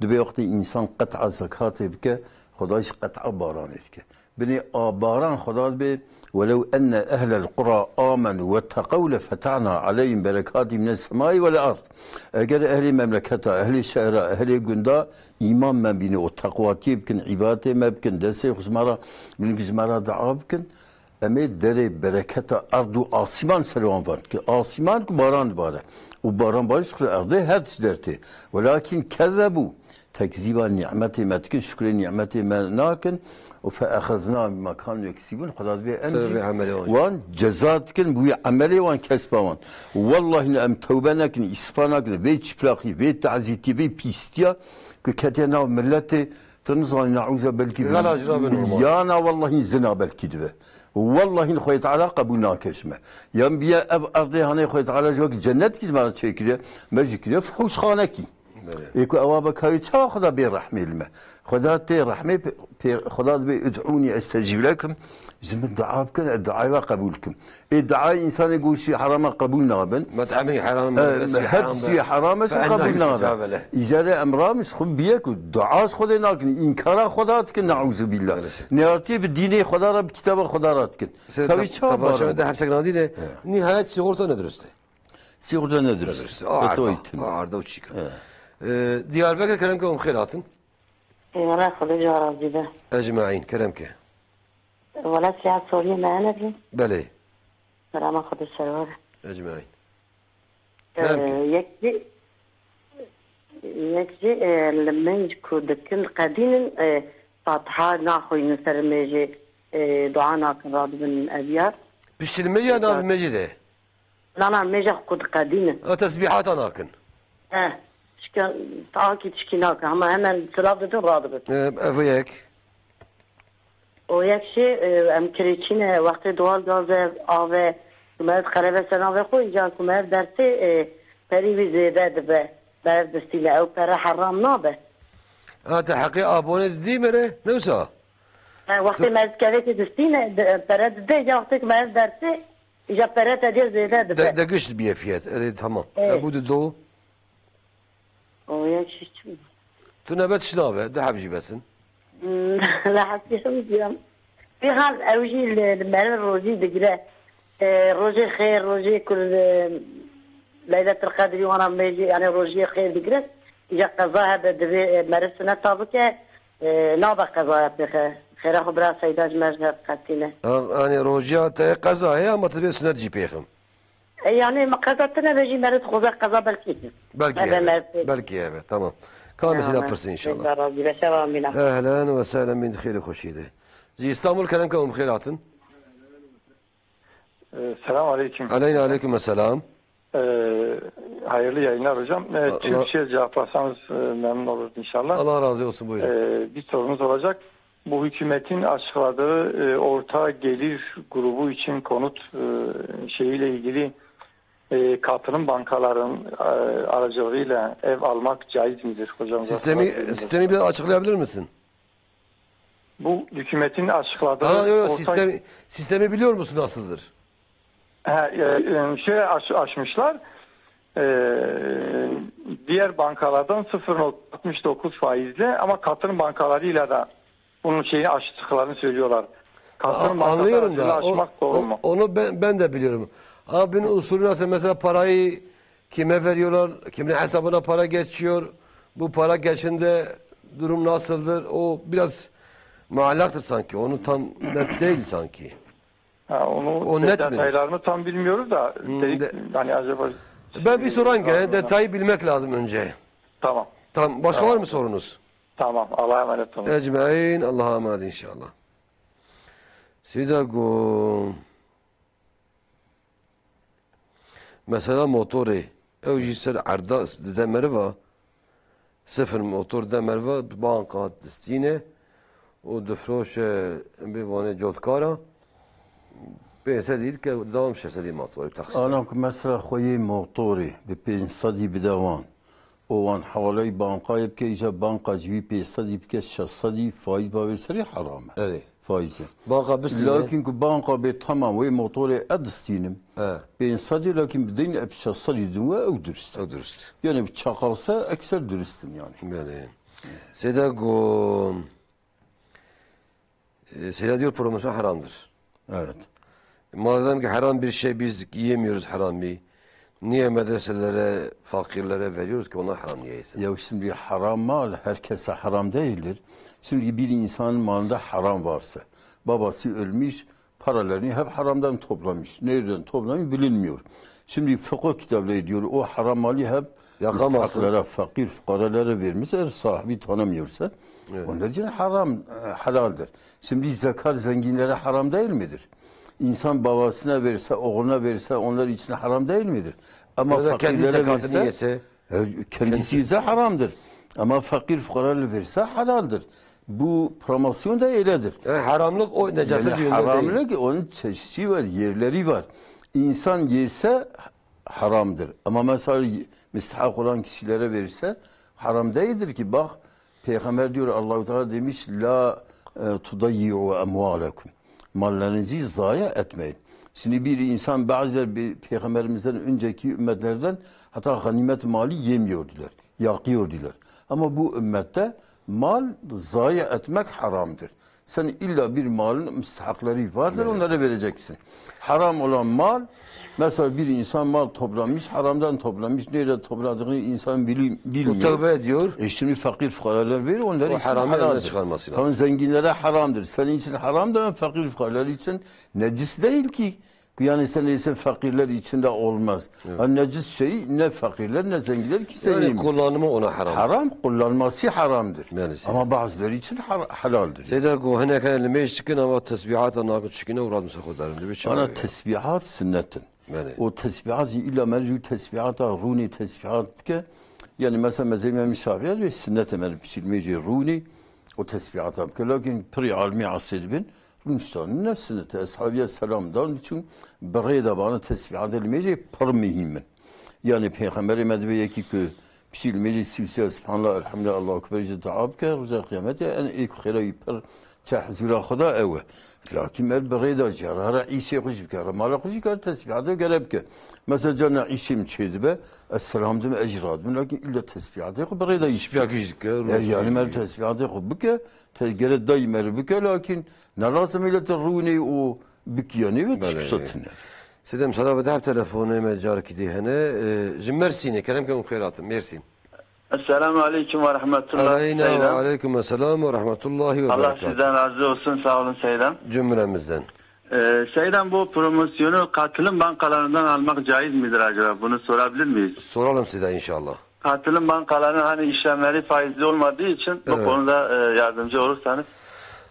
dibê wextê însan qet'a zekatê bike, Xweda jî qet'a baranê dike. Binê a baran Xweda dibê ولو أن أهل القرى آمنوا واتقوا لفتحنا عليهم بركات من السماء والأرض. Eger ehlê memleketa, ehlê şehra, ehlê gunda îman me bîne û teqwatiyê bikin, îbadetê me bikin, destê xwe ji me re, min ji me re dua bikin, em ê derê bereketa erd û asîman ser wan van dikin. Asîman ku baran dibare. Û baran barî şukrê erdê her tişt dertê. Welakin kezebû. Tekzîba nîmetê me dikin, şukrê nîmetê me nakin. Û fe exezna bima kanu yeksîbûn. Xweda dibê em Sebebê jî emelê wan. Wan ceza dikin, bi wî emelê wan kesba wan. Wellahî ne em tewbe nekin, îsfa nakin, vê çiplaxî, vê tazîtî, vê pîstiya ku ketiye nav miletê, tu nizanî neûza belkî bi Xela ji rabin normal. Yana wellahî zina belkî dibe. Wellahî Xwedê Teala qebûl nake ji me. Yan biye ev erdê hanê Xwedê Teala ji wek cennetkî ji me re çêkiriye, me jî kiriye fuhuşxanekî. Belê. Ê ku ewa be karî çawa Xweda bê rehmê li me? Xweda tê rehmê pê, pê, Xweda dibê ud'ûnî estecîb lekum. Ji min dua bikin, ez duayê we qebûl kim. Ê duayê însanê goştî herama qebûl nabin. Met'emî heram, Ee, mesî her heram tiştî be. Heram e, Fe enna qebûl nabe. Yüstecabe leh. Îcarê em ramin ji xwe biye ku dua ji Xwedê nakin, înkara Xweda dikin, neûzubîllah. Maalesef. Neyartiyê bi dînê Xweda re, bi kitaba Xweda re dikin. Sê Tavî te-, çawa temaşa bar de e? Her şek nadî de, He. Nihayet sigorta nedurust e. Sigorta nedurust. Nedurust. A arda, Etoyî tune. A arda û çîka. He. Ee, Diyarbekir kerem ke hûn xêr hatin. Eyvallah, Xwedê ji we razî be. Ecmaîn, kerem ke. Wela siya Soriyê me hene bî. Belê. Serama Xwedê ser we be. Ecmaîn. Ee, Kerem ke. Yek jî, yek jî, e, li min ku dikin, qedînin, e, Fatiha naxwînin ser mêjê, e, dua nakin, radibin ev ya. Piştî li mêja Êka. Navê mêjê de? Na, na, mêja xwe ku diqedînin. A tesbîhata nakin? He. Çika taakî tişkî nakin. Hema hemen silav didin, radibin. E, ev yek. O yek jî, e, em kirêçî ne, wextê doğal gaz e, av e, ku meriv qerebe ser navê xwe, îcar ku meriv dertê, e, perî wî zêde dibe, meriv distîne, ew pere heram nabe. Ha, te heqê abonê didî mere, ne wisa? Ha, wextê Tu- meriv kerekê distîne, de-, pere dide, îcar wextê ku meriv dertê, îcar pere te diye zêde dibe. De, de giş dibiye fiyat, erê, tamam. Evet. E, bu da doğru. O ya çi çi? Tu nebet şinabe, du heb jî besin. Hmm, li hesî him diyam. Pêxan ew jî li, li meriv rojî digire. E, rojê xêr, rojê ku li Leyletul Qedrî wana mêjî, yani rojiyê xêr digire. Îja qeza hebe divê, e, meriv suneta bike, e, nabe qezaya pêxe. Xêra xwe bira Seyda ji me re qetîne. Ha, yani rojiya te qeza heye ama tu dibê sunet jî pêxim. E, yani me qeza tine be jî meriv dixwaze qeza belkî. Belkî Hebe hebe. Meriv. Belkî hebe. Tamam. Kamê Tamam. Sîda pirsin inşallah. Seyda razî be. Şeva mîna. Ehlen ve sehlen, min xêr û xweşî de. Ji Îstanbul kerem ke hûn bi xêr hatin. Ee, Selam aleyküm. Aleyna aleyküm selam. Ee, Hayırlı yayınlar hocam. Ee, Allah Türkçe cevaplasanız, e, memnun oluruz inşallah. Allah razı olsun, buyurun. Ee, bir sorumuz olacak. Bu hükümetin açıkladığı, e, orta gelir grubu için konut, e, şeyiyle ilgili, e, katılım bankaların, e, aracılığıyla ev almak caiz midir? Hocamıza Sistemi, sorar mısınız? Sistemi biraz açıklayabilir misin? Bu hükümetin açıkladığı Ha, yok, yok, orta sistemi, sistemi biliyor musun nasıldır? Ha, e, e, şey aç-, açmışlar. E, diğer bankalardan sıfır nokta altmış dokuz faizle ama katılım bankalarıyla da bunun şeyini açtıklarını söylüyorlar. Katılım A-, bankaları anlıyorum da, aracılığıyla o, açmak doğru o, mu? Onu ben, ben de biliyorum. Ama bunun usulü nasıl? Mesela parayı kime veriyorlar, kimin hesabına para geçiyor, bu para geçince durum nasıldır? O biraz muallaktır sanki, onu tam net değil sanki. Ha, onu O de-, net mi? detaylarını tam bilmiyoruz da Hmm, dedik, de- hani acaba Ben bir sorayım gene, Anladım. Detayı bilmek lazım önce. Tamam. Tamam, başka Tamam. Var mı sorunuz? Tamam, Allah'a emanet olun. Ecmaîn, Allah'a emanet inşallah. Sida go. Mesela motorê, ew jî ser erda dide meriva, sifir motor de meriva, banka distîne û difroşe, bê vanê cotkara, pênc sedî dike, devam şeş sedî motorê taksî. Ana ku mesela xweyê motorê bi pênc sedî bide wan, û wan hewaleyî bankayê bike, îca banka ji wî pênc sedî bike, şeş sedî faîz bavê serî heram e. Erê. Faîz e. Banka bistîne. Lakin ku banka bê tamam wê motorê ez distînim. E. Pênc sedî lakin bidin eb şeş sedî din we ew durust e. Ew durust. Yani çakalse ekser durustin yani. Belê. Seyda go, e, Seyda diyor promosyon haramdır. Evet. Madem ki haram bir şey biz yiyemiyoruz harami, niye medreselere, fakirlere veriyoruz ki onlar haram niye yesin? Ya şimdi haram mal herkese haram değildir. Şimdi bir insanın malında haram varsa, babası ölmüş, paralarını hep haramdan toplamış. Nereden toplamış bilinmiyor. Şimdi fıkıh kitapları diyor, o haram mali hep Yakamazsın. müstahaklara, fakir fukaralara vermiş. Eğer sahibi tanımıyorsa, Evet. onlar için haram, e, halaldir. Şimdi zekat zenginlere haram değil midir? İnsan babasına verse, oğluna verse, onlar için haram değil midir? Ama Ya da kendi fakirlere zekatını verse, yese, e, kendisi kendisi ise haramdır. Ama fakir fukaralara verse halaldir. Bu promosyon da öyledir. Yani haramlık o necasın Yani yönünde değil. haramlık, onun çeşidi var, yerleri var. İnsan yese haramdır. Ama mesela müstahak olan kişilere verirse haram değildir ki. Bak, Peygamber diyor, Allahu Teala demiş, "La, e, tudayyi'u emwalekum." Mallarınızı zayi etmeyin. Şimdi bir insan, bazıları bir Peygamberimizden önceki ümmetlerden hatta ganimet mali yemiyordular, yakıyordular. Ama bu ümmette mal zayi etmek haramdır. Sen illa bir malın müstahakları vardır, Maalesef. onlara vereceksin. Haram olan mal, mesela bir insan mal toplamış, haramdan toplamış, nerede topladığını insan bili-, bilmiyor. O tövbe ediyor. E şimdi fakir fukaralar verir, onlar O için haramı elinden halaldir. çıkarması Tamam, lazım. zenginlere haramdır. Senin için haramdır ama fakir fukaralar için necis değil ki. Yani sen ise fakirler için de olmaz. Evet. Ha, necis şey ne fakirler ne zenginler kimse Yani yemiyor. kullanımı ona haram. Haram, kullanması haramdır. Maalesef. Ama bazıları için har- halaldir. Seyda ku hinek hene li mêj dikin ama tesbihata nakin çikine û radmisa xwe darin. Dibe çi Ana wayê? tesbihat sünnetin. Belê. O tesbihat jî illa mercû tesbihata rûnê tesbihat bike. Yani mesela mezhebê me Şafî ve sünnet e, me piçilmê jê rûnê o tesbihata bike. Lakin pirî alimê asê dibin, rûniştan ne sünnet e. Eshabiye selam dan, çün bi rê de bana tesbihat el mêjê pir mühim in. Yani Peyxemberê me dibe yekî ku Piştî li mêjî sî û sê Subhanallah, Elhamdülillah, Allahu Ekber jî dua bike, roja qiyametê en êk xêra wî pir çe hizûra Xweda ew e. Lakin mer bi rê de jî, hera îşê xwe jî bike, hera mala xwe jî kar tesbîha de gere bike. Mesela carna îşê min çêdibe, ez selam dim, ez jî radim, lakin îlle tesbîha de xwe bi rê de îş bike. Şipiyakî jî dike, E, rûniştî yani mer jî. tesbîha de xwe bike, te gere dayî mer bike, lakin ne lazim îlle te rûnê û bikiyane ve Belê. tişkisa tune. Sêdem, sala bide, ev telefonê me carekî dî hene. E, ji Mersînê, kerem ke hûn xêr hatin. Mêrsîn. Esselamu aleykum ve rahmetullah, Aleyna ve Seyda. aleykum esselam ve rahmetullahi ve Allah berekatuhu. sizden razı olsun, sağ olun Seyda. Cümlemizden. Ee, Seyda, bu promosyonu katılım bankalarından almak caiz midir acaba? Bunu sorabilir miyiz? Soralım size inşallah. Katılım bankalarının hani işlemleri faizli olmadığı için bu Evet. konuda, e, yardımcı olursanız.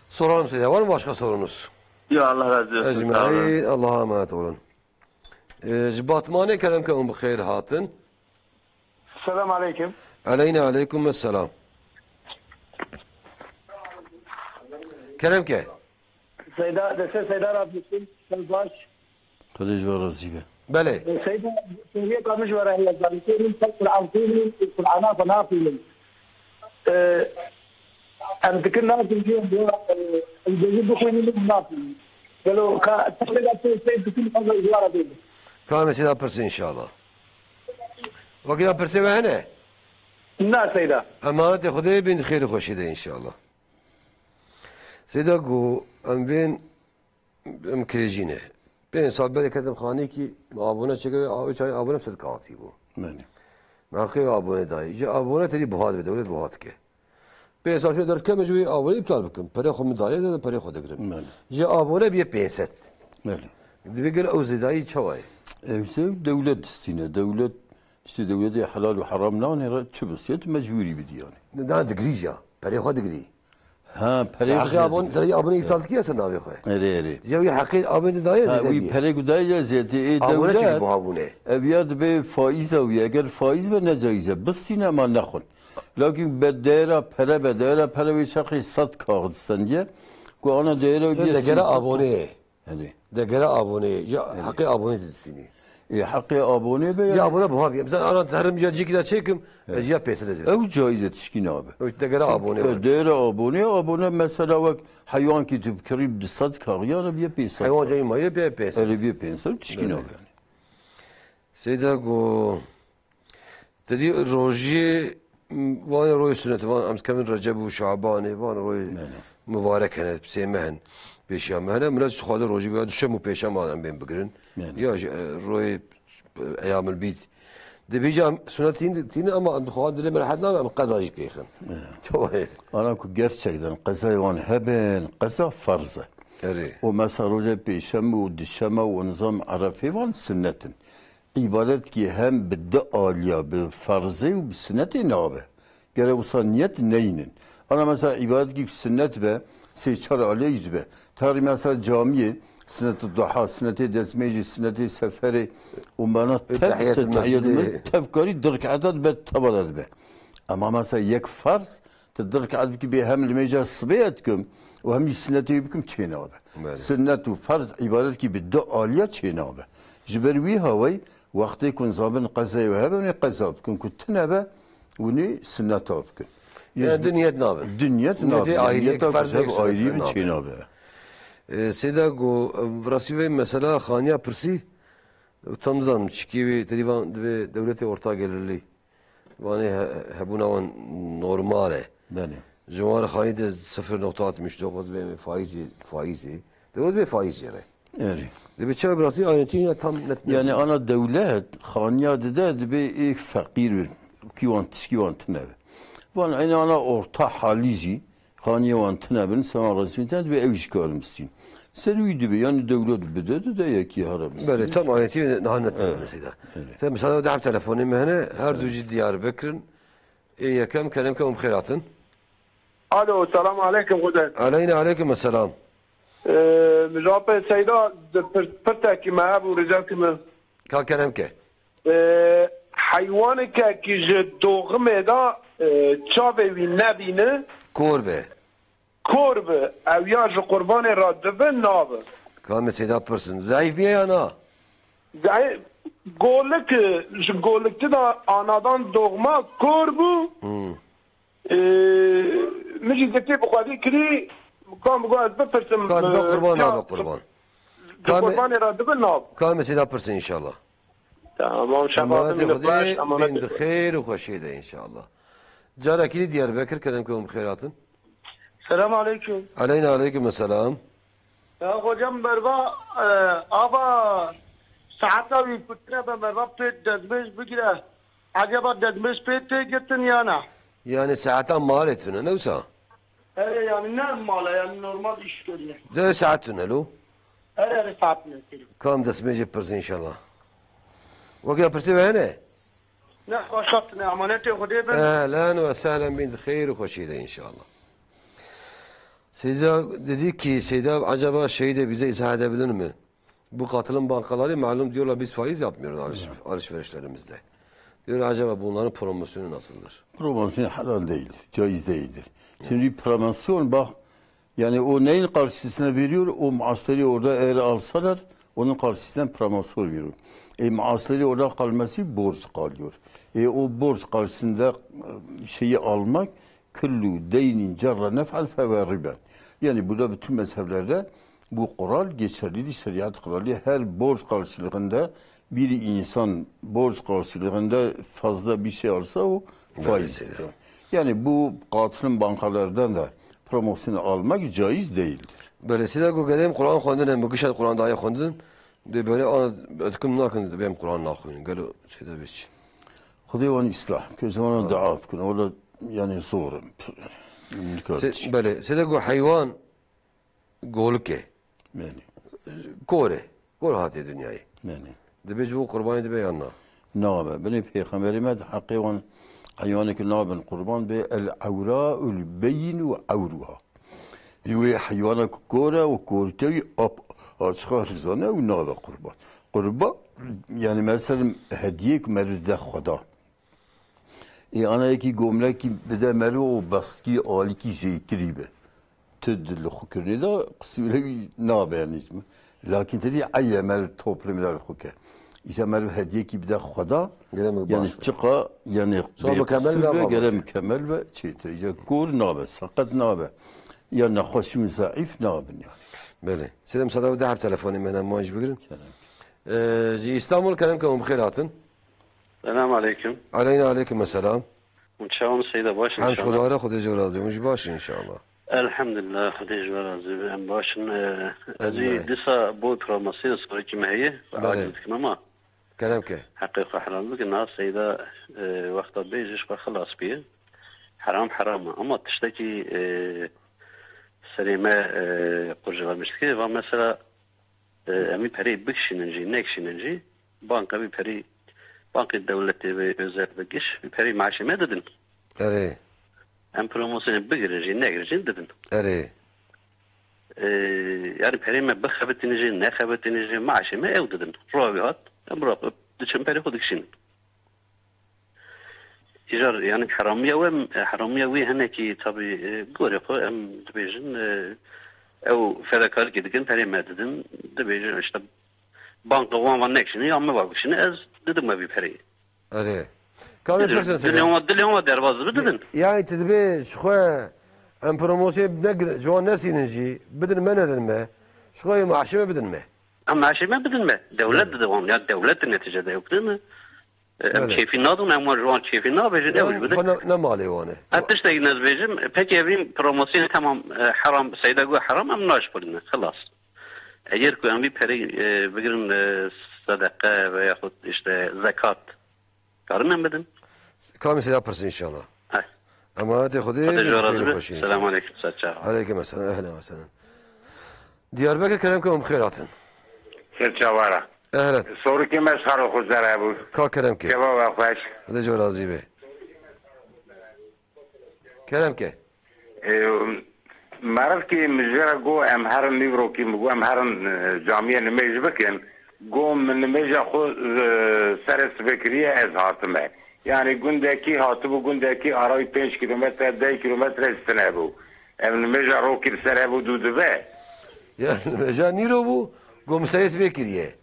Soralım size. Var mı başka sorunuz? Yok, Allah razı olsun, sağ olun. Ecmaîn, Allah'a emanet olun. Ee, ji Batmanê kerem ke hûn bi xêr hatin. Selam aleykum. Eleyna aleykum esselam. Kerem ke. Seyda, destê Seyda razî olsun. Sen baş. Xwedê ji we razî be. Belê. Seyda, Seyda kamiş were heye zanî. Seyda, Kur'an xwînin, Kur'ana xwe naxwînin. Ee, em dikin nakin diye bu, e, em dizî bixwînin, nakin. Gelo ka, tiştê sey dikin, fazla ijwara değil. Ka em Seyda pirsin inşallah. Wekî da pirsê we hene? Na Seyda. Emanetê Xwedê bin xêr û xweşî de inşallah. Seyda ku em bên, em kirêjî ne. Pênc sal berê ketim xanîkî, me abone çêkir, a, üç ay abone sed kağıtî bû. Belê. Me heqê abone dayî. Ji abone tedî buha dibe, dewlet buha dike. Pênc sal şû ders keme ji wî abone îptal bikim. Perê xwe min daye, de perê xwe digirim. Belê. Ji abone bîye pênc sed. Belê. Divê gel ew zêdayî çawa ye? Ew se dewlet distîne. Dewlet, işte dewletê helal û heram nane re çi bistîne, tu mecbûrî bidî yani. Ne, na digrî ja. Perê xwe digrî. Ha, perê Heqê xwe abon-, digrî. tereyê abone îptal dikî ya ser navê xwe. Erê, erê. Ya wî heqê abone daye Ha, zêde wî bîye. perê ku daye ya zêde, ê Abone dewlet, çekî buha bûne. ev ya dibe faiza wî. Eger faiz be ne caiz e. Bistîne ma nexwin. Lakin be değera pere be, değera pere wê çaxê sed kaxid stendiye. Ku ana değera Sen diye de gere sî sed aboneyê. Erê. De gere aboneyê. Ya heqê aboneyê didisînî. E, heqê abone be Ya ya. abone buha bîye. Mesela ana zerrim ya cîkî de çêkim, ez ya pêse de zî. Ew caiz e, tişkî nabe. Ew de gere Çünkü, abone e, var. değera abone, abone mesela wek heywan ki tu bikirî di sed kaxiya re bîye pêse. Heywan cayî maye bîye pêse. Erê bîye pêse, tişkî Evet. nabe yani. Seyda go. Te dî rojiyê, m, van royê sunnet, van em dikevin Receb û Şabanê, van royê Belê. mubarek hene, sê meh in. Pêşiya me hene, milet ji xwe de rojî goya duşem û pêşema em bên bigirin. Yani. Ya ji, e, royê, e, eyamil bît. Di vîca sunet tîn, tînin ama em dixwarin dilê me rehet nabe, em qeza jî pêxin. Ya. Çawa ye? Ana ku gerçekten qezayê wan hebin, qeza farz e. Erê. O mesela rojê pêşem û dişeme û nizam erefê wan sunnet in. Îbadetkî hem bi du aliya, bi ferzê û bi sinetê nabe. Gere wisa niyet neynin. Ana mesela îbadetkî bi sinet be, sê çar aliya jî dibe. Tarî mesela camiyê, sinet duha, sinetê destmêjê, sinetê seferê û mana tev, Tehiyyatül tehiyyatül mescid, mescid, tev karî du rekata dibe, teva de dibe. Ama mesela yek farz, tu du rekat bikî bê hem li mêja sibê dikim û hem jî sinetê wî bikim çênabe. Belê. Sinnet û ferz îbadetkî bi du aliya çênabe. Ji ber wî hawey wextê ku nizabin qezayê wê hebe, wê qeza bikin, ku tune be, wî sinneta bikin. Yani du niyet nabin. Du niyet nabin. Niyetê ayrı, niyeta yek ferz ku bi yek hev sunnet ayrî bin nabe. Çênabe. E, Seyda ku, e, bi rastî vê mesela xaniya pirsî, tam zanim çikî wî tedîvan dibe dewletê orta gelirlî. Vanê he-, hebûna wan normal e. Belê. Ji wan re xayî de sifir nokta altmış dokuz bê faîzê, faîzê. Dewlet bê faîz jê re. Erê. Dê bi çawa bi rastî ayrıntî ya tam net ne. Yani ana dewlet xaniya dide dibê ê feqîr bin. Kî wan tişkî wan tine be. Van eynî ana orta halî jî Xaniyê wan tune bin, sema resmî tune dibe, ew jî karin bistîn. Ser wî dibe, yani dewlet bide, dide yekî here bistîn. Belê, tam ayetî niha net Evet. Mesela. Evet. Te misal de hem telefonê me hene, her du jî Diyarbekir in. Ê yekem kerem ke hûn bi xêr hatin. Alo, selamu aleykum, Xwedê. Aleyna aleykum selam. Ee, Mijapê Seyda, di pir-, pirtekî me hebû, rica dikim. Ka kerem ke. Ee, heywanekekî ji doğimê de, e, çavê wî nebîne. Kor be. Kor be. Ew ya ji qurbanê re dibe, nabe. Ka me Seyda pirsin. Zayıf bîye ya na? Zayıf. Golik, e, ji golikti de anadan doğma kor bû. Hmm. Ee, min jî zêtê bi xwedî kirî, kan bi got ez bipirsim, Ka dibe e, qurban ya, nabe qurban. Di Ka me-, qurbanê re dibe nav. Ka me Seyda pirsin inşallah. Tamam, şefatin Emanetê min Xwedê baş, emanetê bin di Xwedê. Xêr û xweşiyê de inşallah. Carekî Diyarbekir, kerem ke hûn bi xêr hatin. Selam aleyküm. Aleyna aleyküm selam. Ya hocam, merva, e, ava saeta wî kutine be, merva pê dezmêj bigire. Acaba dezmêj pê tê girtin ya ne? Yani saeta malê tune, ne wisa? Erê, yani ne mala, yani normal iş görüyor. De saet tune lo? Erê, erê, saet ne görüyor. Kam destmêjê pirsin inşallah. Wek ya pirsê we hene? Ne, xweşat ne, emanetê Xwedê bin. Ehlen ve sehlen bin, xeyr û xweşî de inşallah. Seyda dedi ki, Seyda acaba şeyde bize izah edebilir mi? Bu katılım bankaları malum diyorlar biz faiz yapmıyoruz alış-, Evet. alışverişlerimizde. Diyor acaba bunların promosyonu nasıldır? Promosyon helal değildir, caiz değildir. Şimdi promosyon bak, yani o neyin karşısına veriyor? O maaşları orada eğer alsalar, onun karşısından promosyon veriyor. E, maaşları orada kalması borç kalıyor. E, o borç karşısında, e, şeyi almak, kullu deynin cerre nef'en feve riben. Yani burada bütün mezheplerde bu kural geçerlidir, şeriat kuralı. Her borç karşılığında bir insan borç karşılığında fazla bir şey alsa o Belli faizdir. Seyda. Yani bu katılım bankalardan da promosyon almak caiz değildir. Belê Seyda ku gedê em Quran xwendin, em bi gişa Quran daye xwendin, dê belê ana etkim nakin dê em Quran naxwînin. Gelo Seyda bê çi? Xwedê wan îslah, ke ji wana dua bikin, wela yani zor in. Se-, belê, Seyda ku heywan golik e. Belê. Kor e. Kor hatiye dinyayê. Belê. Dibê ji bo qurbanê dibe yan na? Nabe. Binê Pêxemberê me di heqê wan heywanekî nabin qurban bê, el ewraul beyin û ewruha. Wê heywana ku kor e û korîte wî ap açixa rizane û nabe qurban. Qurban, yani mesela hediyek meriv de Xweda. Ê, ana yekî gomlekî bide meriv û bestkî alîkî jêtirî be. Tu di li xwe kirinê de qisûre wî nabe, yani. Lakin tu dî eye meriv toplumê de li xwe ke. Îsa meriv hediyekî bide Xweda, Gere mi yani baş be. Çiqa, yani Sonra bê mükemmel qisûr be be, ama gere baş. Mükemmel be, çêtir. Ya kor nabe, seqet nabe. Ya nexweş û zeîf nabin yani. Belê. Seyda, misada de hep telefonê me hene, muaj bigirin. Kerem. Ee, ji Îstanbul kerem ke hûn bi xêr hatin. Selam aleyküm. Aleyna aleyküm selam. Hûn çawan Seyda, baş in Hem inşallah. Xwedare, Xwedê ji razî. Hûn jî baş in inşallah. Elhamdulillah, Xwedê ji we razî be, em baş in. E, ez jî dîsa bo promosiyê sorekî me heye, Belê. Aciz dikim ama Kerem ke. Heqê xwe helal bikin. Na Seyda, e, wexta bê ji xwe xilas bûye. Heram heram e. Ama tiştekî, e, serê me, e, qurcalamiş dike. Va mesela, e, em vî perê bikişînin jî, nekişînin jî, banka vî perê, bankê dewletê ve özel ve giş, vî perê maaşê me didin. Erê. Em promosyonê bigirin jî, negirin jî didin. Erê. Ee, yani perê me bixebitin jî, nexebitin jî, maaşê me ew didin. Rovî hat, em rop diçin perê xwe dikişînin. Îcar, yani heramiya we, heramiya wî hinekî tabî, e, gorê xwe em dibêjin, e, ew fedakarîkê dikin, perê me didin, dibêjin işte banka wan van nekişîne ya me va bikişîne, ez didim we vî pereyê. Erê. Ka vê pirsin sene. Dilê wan, dilê wan derbaz dibe didin. Yani tu dibê ji xwe em promosiyê negir-, ji wan nesînin jî, bidin me nedin me, ji xwe yê maaşê me bidin me. Em maaşê me bidin me. Dewlet dide wan. Ya dewlet de neticede yok değil mi? E, em keyfî nadin, em wan ji wan keyfî nabêjin, ew ji bidin. Xwe ne, ne malê wan e. Ez tiştekî ne dibêjim, peki evîn promosiyê tamam, e, heram, Seyda got heram, em naşxulîne, xilas. Eger ku em vî perî, e, bigirin, e, sedeqe veya xwe işte zekat, karin em bidin. Kamî sêda pirsin inşallah. Heh. Emanetê Xwedê Xwedê ji we razî be. Selamun aleyküm, ser çava. Aleyküm selam, ehlen ve sehlen. Diyarbekir kerem ke em xêr hatin. Ser çava ra. Ehlen. Sorikê me ji xwe re xwe zere bû. Ka kerem ke. Keva we xweş. Xwedê ji we razî be. Kerem ke. E, merivkî min ji re got, em herin nîvrokî, min got, em herin, e, camiyê nimêj bikin. Got, min nimêja xwe, e, serê sibê kiriye, ez hatime. Yani gundekî hatibû, gundekî arawî pênc kîlometre, deh kîlometre ji tine bû. Em nimêja rokî li ser hebû dû dibe. Ya nimêja nîro bû, got, min serê sibê kiriye.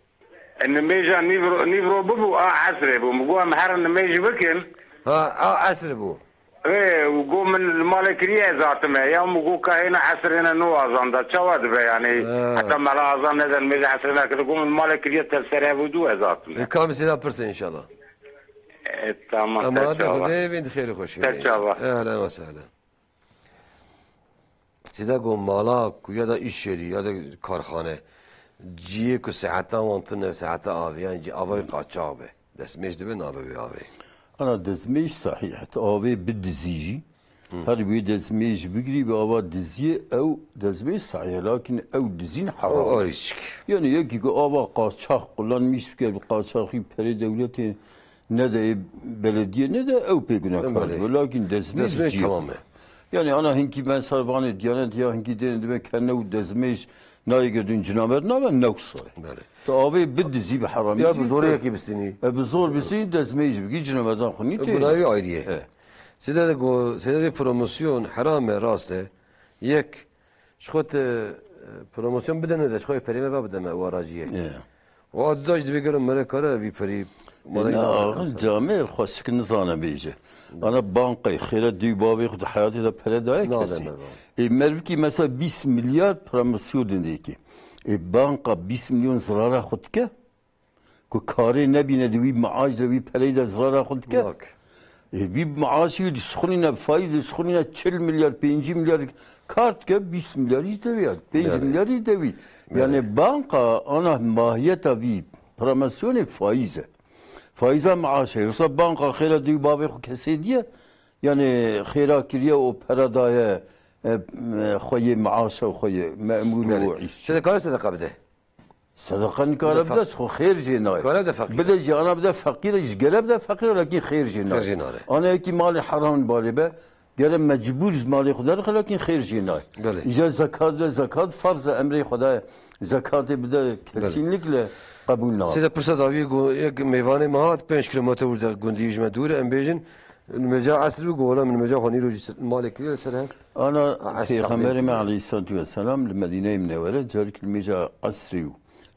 Nimêja nîvro, nîvro bibû, a esrê bû. Min got, em herin nimêj bikin. Ha, a esr bû. Ê, û got, min li malê kiriye ez hatime. Ya min got, ka hêna esrê ne no azan da. Çawa dibe yani? Ha. Heta mela azan nede, nimêja esrê nekirdi. Got, min li malê kiriye, tev ser ev û dû ez hatime. E, kamî sêda pirse inşallah. E, tamam, Emanetê Xwedê, vên di xêr û xweşî. Te çava. Ehlen ve sehlen. Sêda ku mala ku ya da îş yerî ya da karxane, cihê ku seheta wan tune, seheta avê, yan jî avayê qaçax be, destmêj dibe, nabe wê avê? Ana destmêj sahîh e, tu avê bidizî jî, Hı. her wê destmêj bigirî bi ava diziyê, ew destmêj sahîh e, lakin ew dizîn heram e. O arîşk. Yani yekî ku ava qaçax kullanmîş bike, bi qaçaxî perê dewletê nede, ê belediyê nede, ew pê gunekar dibe. Belê. Lakin destmêj cihê xwe. Tamam e. Yani ana hinkî ben ser vanê Diyanet ya hinkî dêne dibe kene û destmêj nayê girdin cinamet nabe, ne wisa ye. Belê. Tu avê bidizî, bi heramî. Ya bi zorê yekî bistînî. E, bi zor bistînî, destmêj bigî, cinametan xwe nîtê. Gunahî ayrî ye. E. Sêde de go-, sêde vê promosyon heram e, rast e. Yek, Ji xwe tu, e, promosyon bide nede, ji xwe perê me ve bide me, û araciyê. Ya. Û a duda jî dibê gelo mere kare vî perî, E, mala ne, yî axir nade. Camêr xweşik nizane bêje. Ana banqê xêre dê û bavê xwe di heyatê de pere daye kesî. Nade me bavê. Ê mervikî mesela bîst milyar promosyon dindê ki. Ê banka bîst milyon zirara xwe dike. Ku karê nebîne di wî maaş de, wî pereyê de zirara xwe dike. Bak. Ê, wî maaşî wî dişixulîne, faîz dişixulîne çil milyar, pêncî milyar kar dike, bîst milyar jî devî ya, pêncî milyar jî devî. Belê. Yani banka ana mahiyeta vî promosyonê faîz e. Faîza maaş e. Yoksa banka xêra dê û bavê xwe kesê diye, yani xêra kiriye û pere daye, e, e, xwe yê maaşa xwe yê memûr û îşçi. Belê. Sêde kare sedeqa bide. Sedeqa nikare bide, xwe xêr jê nayê. Kare de feqîr. Bide jî ana bide feqîr, ji gere bide feqîr, lakin xêr jê nayê. Xêr jê nayê. Ana yekî malê heram barê be, gere mecbûr ji malê xwe derxe, lakin xêr jê nayê. Belê. Îca zekat bide, zekat farz e, emrê Xwedayê. Zekatê bide, belê, kesinlikle qebûl nabe. Sêde pirsa dawiyê got, yek mêvanê me hat, pênc kilometre wir de gundî ji me dûr e, em bêjin, Nimêja esr bû, gola min nimêja xwe nîro jî ser, malê kiriye li ser hev. Ana Pêxemberê me aleyhissalatu vesselam li Medîneyê Minewere carek nimêja esrê û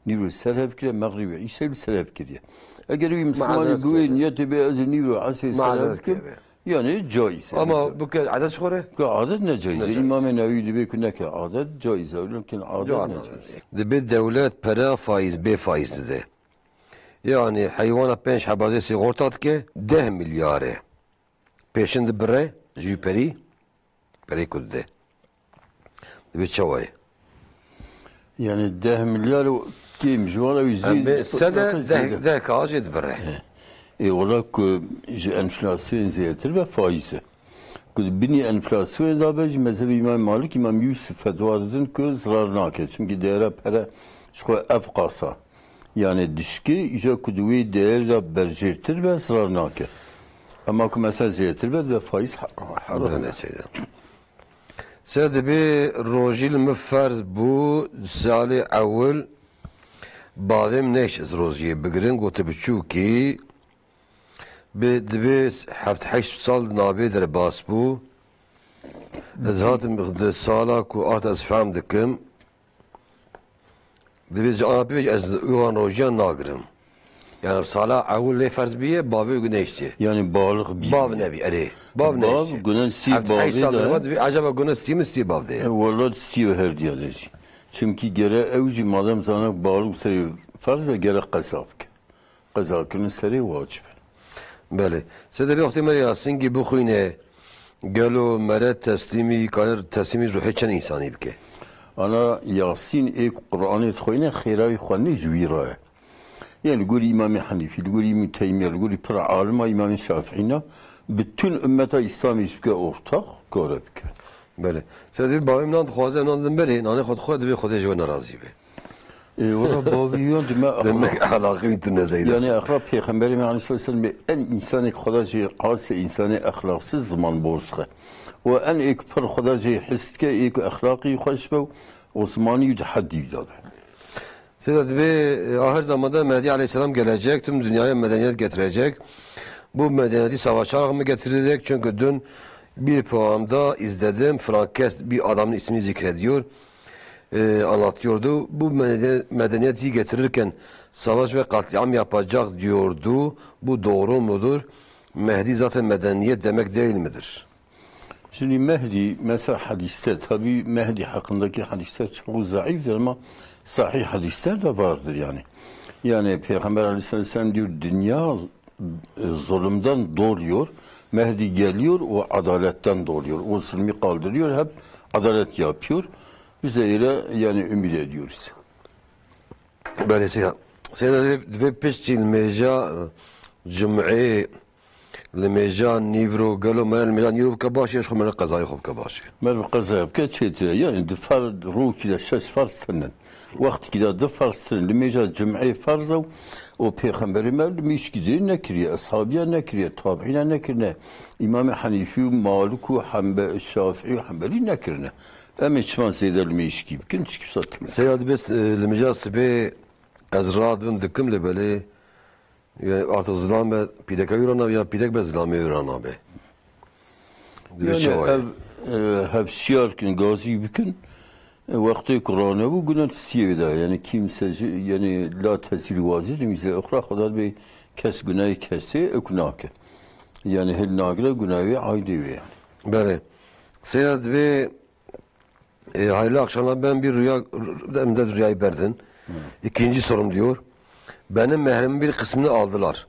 nîro ser hev kiriye, mexrîb û îşê li ser hev kiriye. Eger wî Mislimanî bi wê niyetê bê, ez ê nîro esrê ser hev kim, yani caiz e. Ama bike adet ji xwe re? Bike adet ne caiz e. Îmamê Newî dibê ku neke adet, caiz e. Lakin adet ne caiz e. Dibê dewlet pere faiz, bê faiz dide. Yani heywana pênc heba zê sîgorta dike, deh milyar e. Pêşin dibire ji wî perî, perê ku dide. Dibê çawa ye? Yani deh milyar û kêm ji wan ew jî Em bê sede deh, deh ka jê dibire. Ê wela ku ji enflasyonê zêdetir be faiz e. Ku di binî enflasyonê de be jî mezhebê Îmam Malik, Îmam Yûsif fetwa didin ku zirar nake. Çimkî değera pere ji xwe ev qasa. Yani dişkê îja ku di wê değer de berjêrtir be zirar nake. Ema ku mesela zêdetir be dibe faiz ha- ha- haram. Bele seyda. Se dibê rojî li min ferz bû, salê ewil bavê min nehişt ez rojiyê bigirin, gotibiçûkî bi dibê heft heşt sal nabê derbas bû. Ez hatim di sala ku art ez fehm dikim. Dibê ji ana pêş ez wan rojiyan nagirim. Yani sala ewil lê ferz biye, bavê û nehiştiye. Yani balık bir. Bav nebî, erê. Bav Bav nehiştiye. Gunen sî Heft heşt bavê sal de. Dibê, acaba gunen stî min stî bav de ye? E, Wala stî ve her diya de jî. Çimkî gere ew jî madem zana balık serê ferz be gere qeza bike. Qeza kirin serê wacib e. Belê. Se dibê wextê me Yasîngî bixwîne, gelo mere teslîmî, karir teslîmî ruhê çend însanî bike? Ana Yasîn ê ku Qur'anê dixwîne xêra wî xwendê ji wî re ye. Yani li gorî Îmamê Henîfî, li gorî Îmî Teymîye, li gorî pir alima Îmamê Şafîî ne, bütün ümmeta Îslamê jî bike ortax, kare bike. Belê. Se dibê bavê min nan dixwaze, nan din berê, nanê xwe dixwe, dibê Xwedê ji we nerazî be. E, wala bavî yan dime Demek ehlaqî wî tune zeyde. Yani exlaq Pêxemberê me aleyhisselam bê en insanek Xweda jê, asê insanê exlaqsiz ziman boz dixe. O en êk pir Xweda jê his dike, êk exlaqî xweş be û zimanî wî di heddî wî de be. Seyda dibê, e, ahir zamanda Mehdi aleyhisselam gelecek, tüm dünyaya medeniyet getirecek. Bu medeniyeti savaşarak mı getirecek? Çünkü dün bir programda izledim, falan kes bir adamın ismini zikrediyor. E, anlatıyordu. Bu medeni- medeniyeti getirirken savaş ve katliam yapacak diyordu. Bu doğru mudur? Mehdi zaten medeniyet demek değil midir? Şimdi Mehdi, mesela hadiste, tabi Mehdi hakkındaki hadisler çok zayıftır ama sahih hadisler de vardır yani. Yani Peygamber aleyhisselam diyor, dünya e, zulümden doluyor, Mehdi geliyor, o adaletten doluyor. O zulmü kaldırıyor, hep adalet yapıyor. Biz de öyle yani ümit ediyoruz. Belê seyda. Seyda dibê, dibê piştî li mêja, e, cumê, li mêja nîvro, gelo me li mêja nîvro bike baş e, ji xwe me qezayê xwe bike baş e. Merv qezaya bike çêtir e. Yani di fer, rokî de şeş ferz tinin. Wextî de di ferz tinin. Li mêja cumê ferz e û pêxemberê me li mêşkî dirê nekiriye. Eshabiya nekiriye. Tabiîna nekirine. Îmamê Henîfî û Malik û Hembe, Şafîî û Hembelî nekirine. Em ê çima zêde li mêşkî bikin? Çi kisa tune. Seyda dibê, e, li mêja sibê ez radibim dikim lê belê, e, artık zilam be, pîdeka wî re nabe ya pîdek be zilamê wî re nabe. Dibê Yani çawa ye? Ev e, hevşiyar kin, gazî bikin. E, wextê ku ranebû gunan stiyê de. Yani kimse ji, yani la tesîr wazî de mîze oxra xwe da dibê kes gunayê kesê ew nake. Yani hil nagire gunayê aydê wê yani. Belê. Seyda dibê, e, hayırlı akşamlar. Ben bir rüya, em de rüyayı berdin. İkinci sorum diyor. Benim mehrimin bir kısmını aldılar.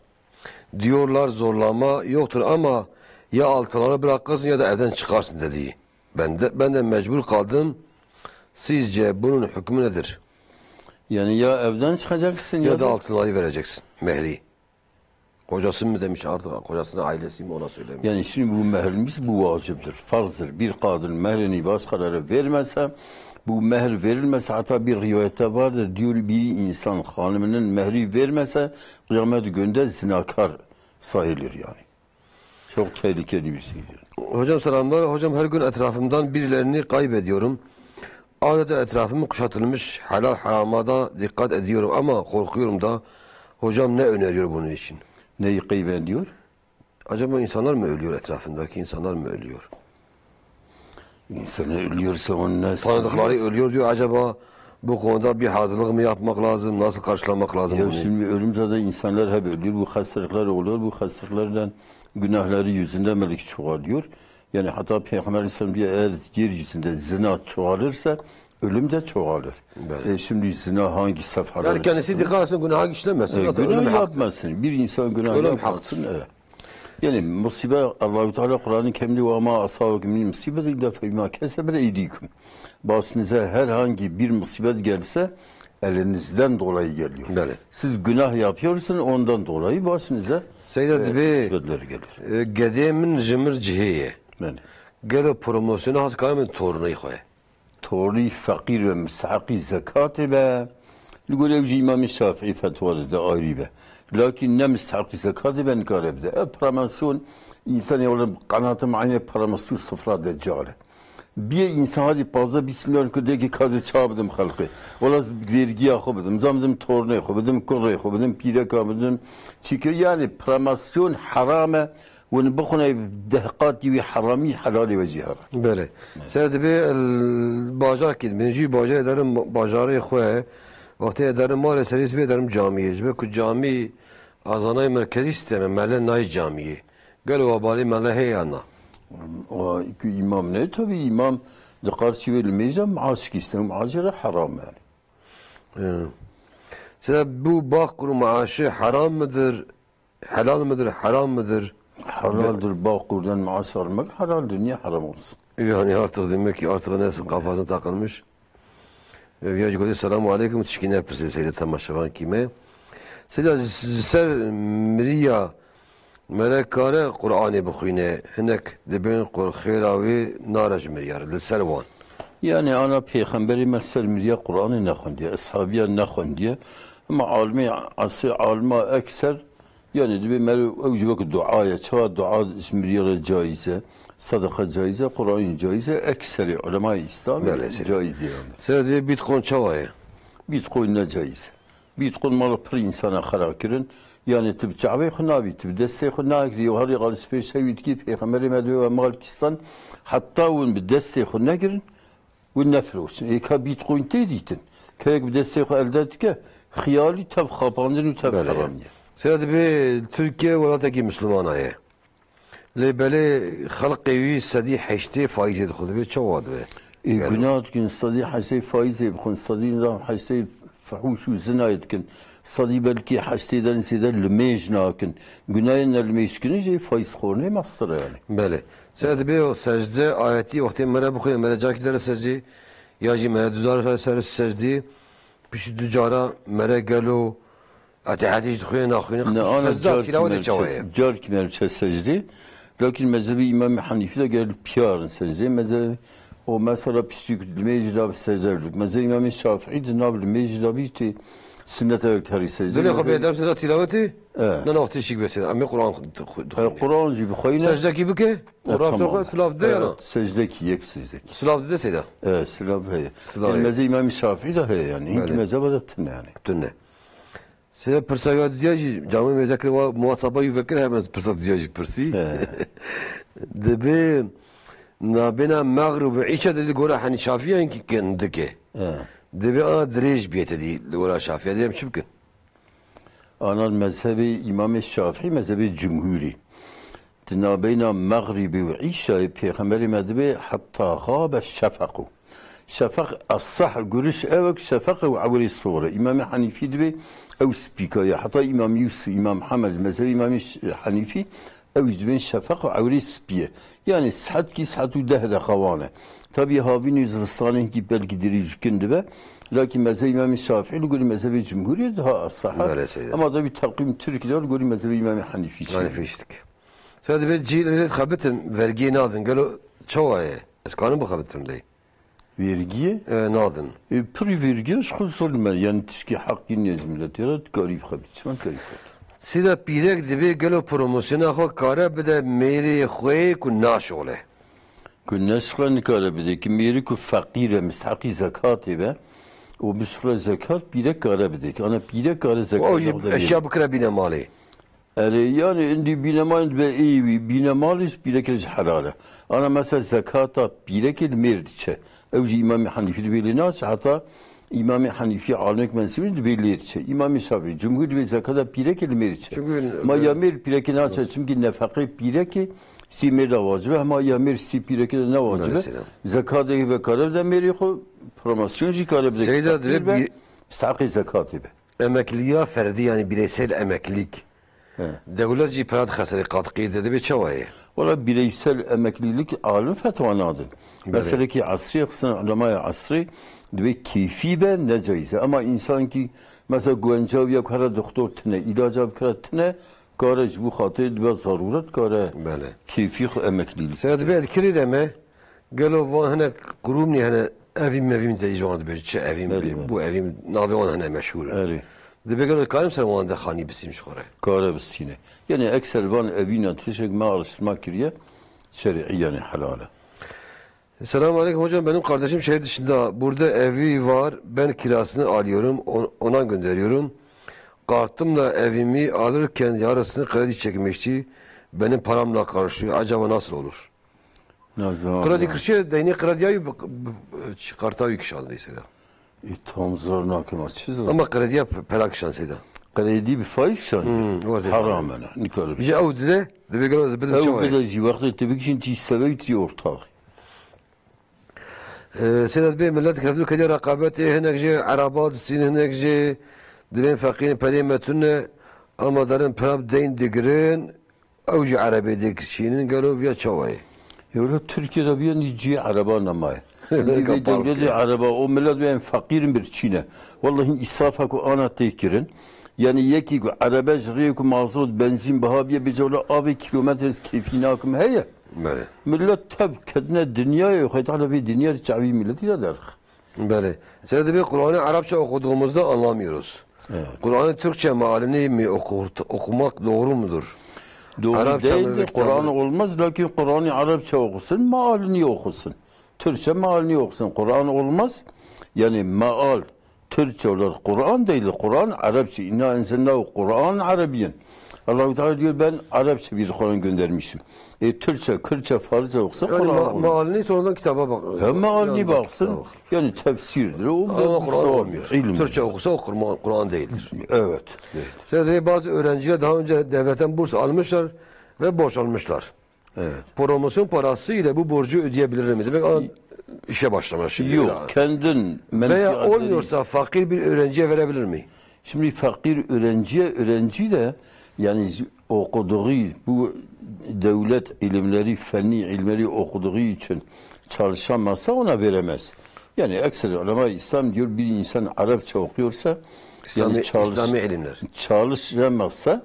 Diyorlar zorlama yoktur ama ya altınları bırakırsın ya da evden çıkarsın dedi. Ben de, ben de mecbur kaldım. Sizce bunun hükmü nedir? Yani ya evden çıkacaksın ya, Ya da da altınları vereceksin. Mehri. Kocası mı demiş artık, kocasına, ailesi mi ona söylemiş. Yani şimdi bu mehrimiz bu vaciptir, farzdır. Bir kadın mehrini başkaları vermese, bu mehir verilmese, hatta bir rivayette vardır, diyor, bir insan hanımının mehri vermese kıyamet günde zinakar sayılır yani. Çok tehlikeli bir şeydir. Hocam selamlar. Hocam her gün etrafımdan birilerini kaybediyorum. Adeta etrafım kuşatılmış. Helal harama da dikkat ediyorum ama korkuyorum da. Hocam ne öneriyor bunun için? Neyi kaybediyor? Acaba insanlar mı ölüyor, etrafındaki insanlar mı ölüyor? İnsanlar ölüyorsa onun ne Tanıdıkları ölüyor diyor. Acaba bu konuda bir hazırlık mı yapmak lazım? Nasıl karşılamak lazım Ya bunu? Şimdi ölüm zaten, insanlar hep ölüyor. Bu hastalıklar oluyor. Bu hastalıklardan günahları yüzünden belki çoğalıyor. Yani hatta Peygamber Aleyhisselam diyor, eğer yeryüzünde zina çoğalırsa ölüm de çoğalır. Belli. E, şimdi zina hangi safhalara Yani kendisi çıktı? Dikkat etsin, günaha işlemesin. E, Zaten günah ölüm haktır. Yapmasın. Bir insan günah Ölüm yapmasın. Haktır. Evet. Yani musîbet, Allahu Teala Kur'an-ı Kerim'de ve ma asabekum min musîbetin illa fe bima kesebet eydikum. Başınıza herhangi bir musibet gelse elinizden dolayı geliyor. Belê. Siz günah yapıyorsunuz, ondan dolayı başınıza Seyda e, dibê, musibetler gelir. E, gedê min ji mir cihê ye. Belê. Gelo promosyona has karim tornê xwe. Torî feqîr ve misteheqî zekatê be, li gorî ew jî Îmamê Şafîî fetwa dide ayrî be. Lakîn ne misteheqî zekatê be nikare bide. Ev promosyon, însanê wele qenatim eyne promosyon sifra deccal e. Biyê însan hadî pazdeh bîst milyon ku dêkî kazê ça bidim xelqê. Wela ez vergiya xwe bidim, zan bidim tornê xwe, bidim kurê xwe, bidim pîreka, bidim çîkir. Yani promosyon heram e. Win bixwine deh qatî wî heramî helalê we jî heram. Belê. Ser dibê el bajar kî, min jî bajarê derim bajarê xwe, wextê derim malê serê sibê derim camiyê. Ji ber ku camî azanayê merkezî sîsteme, mele nayê camiyê. Gelo wa balê mele heye ya na? Wa ku îmam ne, tabii îmam di qarsî wê li mêja maaşkî stem, maaşê re heram yani. Ee, Sira bu bak kuru maaşı heram mıdır? Helal midir, heram midir? Helaldir, bağ kurdan maaş almak helaldir. Niye haram olsun? Yani artık demek ki artık nesin kafasına takılmış. Ee, ya gote selamu aleyküm, tişkine pisi seyde temaşevan kime. Seyda ser miriya melek kare Kur'an'ı bixwîne, hinek dibin qur xêra wê nare ji miryar, li ser wan. Yani ana peyxemberê me ser miriya Kur'an'ı nexwendiye, eshabiya nexwendiye. Ama almê, asê alma ekser Yani dibê meriv ew ji wek dua ye. Çawa dua ji miriyê re caiz e, sedeqa caiz e, Qur'anî caiz e, ekserê ulemayê Îslamê Belê, seyda. Caiz diye. Seyda dibê Bitcoin çawa ye? Bitcoin ne caiz. Bitcoin mala pir insana xera kirin. Yani tu bi çavê xwe nabî, tu bi destê xwe nakirî, û herî xalis pêş hewî dikî, Pêxemberê me dibê we mal kîstan, heta hûn bi destê xwe negirin, Wî nefiroşin. Ê ka Bitcoin tê dîtin. Keyek bi destê xwe elde dike, xiyalî tev xapandin û tev Belê. Heramî ye. Seyda dibê Tirkiye welatekî Misilmana ye. Lê belê xelqê wî sedî heştê faîzê dixwe, dibê çawa dibe? Ê Gelo. Guna dikin, sedî heştê faîzê bixwin, sedî heştê fihûş û zinayê dikin. Sedî belkî heştê derên sêde limêj nakin. Gunayên ne limêj kirin jî fayîz xornê mestir e yani. Belê. Seyda dibê o secde ayetî wextê mere bixwîne, mere cakî dere secdê, ya jî mere du dar ser secdê, piştî du cara mere gelo etehiyatî jî dixwîne naxwîne, Ne, ana secda carkî tilawetê mere çawa biçe, ye? Carkî mere biçe secdê. Lakin mezhebê Îmamê Henîfî de gel piyarin secdê. Mezhebê O mesela piştî ku limêjî de bi secde dik. Mesela Îmamê Şafîî di nav limêjî de bî tê sinnete wek herî secde. Dilê xwe Mesela bêdem seyda tilawetê? E. Ne, ne wextê şîk be seyda. Em ê Qur'an xwe dixwe-, E, dixwîne. Qur'an jî bixweyne. Secdekî bike. E, Û rastê tamam. Xwe silav dide ya E, na? Secdekî, yek secdekî. Silav dide seyda. E, silav heye. Silav Yani heye. Mezhê Îmamê Şafîî de heye yani. Hîn Belê. Mezheba de tune yani. Tune. Sê pirsa ya diya jî, camê mêze kir, wa muhasaba yû vekir, hemen pirsa diya jî pirsî. He. Dibê nabêna Mexrib û Îşa de li gora Henî Şafî ya hinkî kin dike. He. Dibê ana dirêj biyete dî li gora Şafî ya, dibê em çi bikin? Ana mezhebê Îmamê Şafî, mezhebê cumhurî. Di nabeyna Mexribê û Îşayê Pêxemberê me dibê heta xabe şefequ. Şefeq esah guriş ew e ku şefeq ew ewrê sor e. Îmamê Henîfî dibê ew spîka ye. Heta Îmam Yûsif, Îmam Hemed, mezhebê Îmamê Ş-, Henîfî ew jî dibên şefeq û ewrê spî ye. Yani saet kî saet û deh deqa wan e. Tabî havîn û zivistanê hinkî belkî dirêj û kin dibe. Lakin mezhebê Îmamê Şafî li gorî mezhebê cumhurî daha esah e. Belê seyda. Ama tabî teqwîm Tirkî de li gorî mezhebê Îmamê Henîfî çêbû. Henîfî ştik. Seyda dibê cî lê dixebitin, vergiyê nadin. Gelo çawa ye? Ez kanim bixebitim lê? Vergiyê? E, nadin. E, pirî vergiye ji xwe zulm e. Yani tişkî heqî nêz miletê re dikarî bixebitî. Çima dikarî bixebitî? Seyda pîrek dibê gelo promosyona xwe kare bide mêrê xwe ku naşole? Ku neşixle nikare bide. Ki mêrî ku feqîr e, misteheqî zekatê be, û bişixle zekat pîrek kare bide. Ki ana pîrek kare zekat O jî eşya bikire bîne malê. Erê, yani indi bînemayên dibe ê wî, bînemalê ji pîrekê ji helal e. Ana mesela zekata pîrekê li mêr diçe. Ew jî Îmamê Henîfî dibê lê naçe, heta Îmamê Henîfî alimek mensibî dibê lê diçe. Îmamê Şafî, cumhur dibê zekata pîrekê li mêr diçe. Çünkü Ma ya mêr pîrekê naçe, çimkî nefeqê pîrekê stî mêr de wacib e, hema ya mêr stî pîrekê de ne wacib e. Mesela. Zekatê be kare bide mêrê xwe, promosyon jî kare bide Seyda ki dibê feqîr be, bi- misteheqê zekatê be. Emekliya ferdî, yani bireysel emeklilik. He. Dewlet jî pera dixesirê, katkî de, dibê çawa ye? Wala bireysel emeklîlik alim fetwa nadin. Belê. Meselekî esrî, xisûsen ulemaya esrî, dibê keyfî be, ne caiz e. Ama însankî, mesela, guencav ya ku here doktor tine, îlaca bikira tine, kare ji bo xatirê dibe zaruret, kare Belê. keyfî xwe emeklîlik Seyda bike. Dibê dikirî de me, gelo van hinek kurûmnî hene, evîm mevîm de ji wan dibêje, çi evîm Erê, bi- erê. bu evîm navê wan hene meşhûr e. Erê. Dibê gelo karim ser wan de xanî bisîm ji xwe re. Kare bistîne. Yani ekser van evîna tişek me araştırma kiriye, şerî yani helal e. Selamun aleyküm hocam, benim kardeşim şehir dışında. Burada evi var. Ben kirasını alıyorum. On- ona gönderiyorum. Kartımla evimi alırken yarısını kredi çekmişti. Benim paramla karşılıyor. Acaba nasıl olur? Nazlı Kredi abla. kişiye deyni krediya bi- bi- bi- karta kişan mesela. E, tam zor nakim, çi zor? Ama krediya pe- pera kişan seyda. Kredi bi faiz şan. Hmm, o zor. Haram ana. Nikare. Ji ew dide, dibê gelo ez bidim Ew çawa ye? bide jî wextê tu bikişin tî sebey tî ortax. Ee, Sedat Bey, millet kevdû kediya rekabetê, hinek jê eraba distînin, hinek jê dibên feqîrin perê me tune, ama derin pira deyn digirin, ew jî erebê dikişînin, gelo viya çawa ye? Ya wele Tirkiye de biya nî cihê ereba nemaye. Nî vê Kapar dewletê diye. ereba, o millet wê em feqîrin birçîne. Wallahî îsrafa ku ana tê kirin. Yani yekî ku erebe ji rêyê ku mazot, benzîn biha biye, bêje wele avê kilometre ez keyfî nakim heye. Belê. Millet tev ketine dinyayê, Xwedê Teala vê dinyayê çavî milletî de derx. Belê. Seyda dibê Kur'an'ı Arapça okuduğumuzda anlamıyoruz. Evet. Kur'an'ı Türkçe mealini mi okur, okumak doğru mudur? Doğru Arapça değildir. Kur'an olmaz, lakin Kur'an'ı Arapça okusun, mealini okusun. Türkçe mealini okusun. Kur'an olmaz. Yani meal, Türkçe olarak Kur'an değil, Kur'an Arapça. İnna enzelnahu Kur'an Arabiyyen. Allahu Teala diyor, ben Arapça bir Kur'an göndermişim. E, Türkçe, Kürtçe, Farsça yoksa Yani Kur'an ma- olmaz. Mealini sonradan kitaba bak. Hem mealini Yani baksın, kitaba bak. yani tefsirdir. O Ama da Kur'an sevaptır, olmuyor. ilimdir. Türkçe okusa o Kur'an, Kur'an değildir. Evet. Seyda Bey, bazı öğrenciler daha önce devletten burs almışlar ve borç almışlar. Evet. Promosyon parası ile bu borcu ödeyebilir mi? Demek adam işe başlamış şimdi. Yok, öyle. kendin menfi Veya adedi- olmuyorsa fakir bir öğrenciye verebilir mi? Şimdi fakir öğrenciye, öğrenci de yani okuduğu bu devlet ilimleri, fenni ilimleri okuduğu için çalışamazsa ona veremez. Yani ekser ulema İslam diyor bir insan Arapça okuyorsa İslami, yani çalış- İslami ilimler. çalışamazsa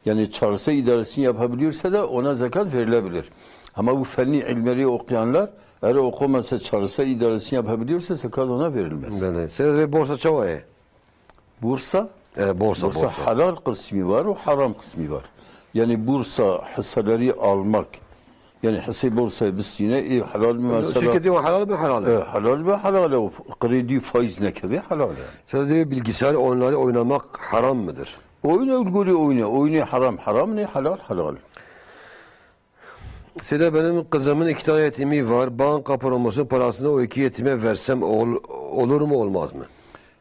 Yani çalışsa idaresini yapabiliyorsa da ona zekat verilebilir. Ama bu fenni ilmleri okuyanlar eğer okumasa çalışsa idaresini yapabiliyorsa zekat ona verilmez. Belê. Seyda Bey, borsa çawa ye? Borsa? E, borsa, Borsa borsa. halal kısmı var, o haram kısmı var. Yani borsa hisseleri almak, yani hisse borsaya bistine, e, halal bir mesela. Şirketi o halal mi, halal? E, halal ve halal, o f- kredi faiz nekebe halal yani. Seyda Bey, bilgisayar oyunları oynamak haram mıdır? Oyun ölgülü oyunu. Oyunu haram haram ne halal halal. Seyda, benim kızımın iki tane yetimi var. Banka promosyon parasını o iki yetime versem ol- olur mu olmaz mı?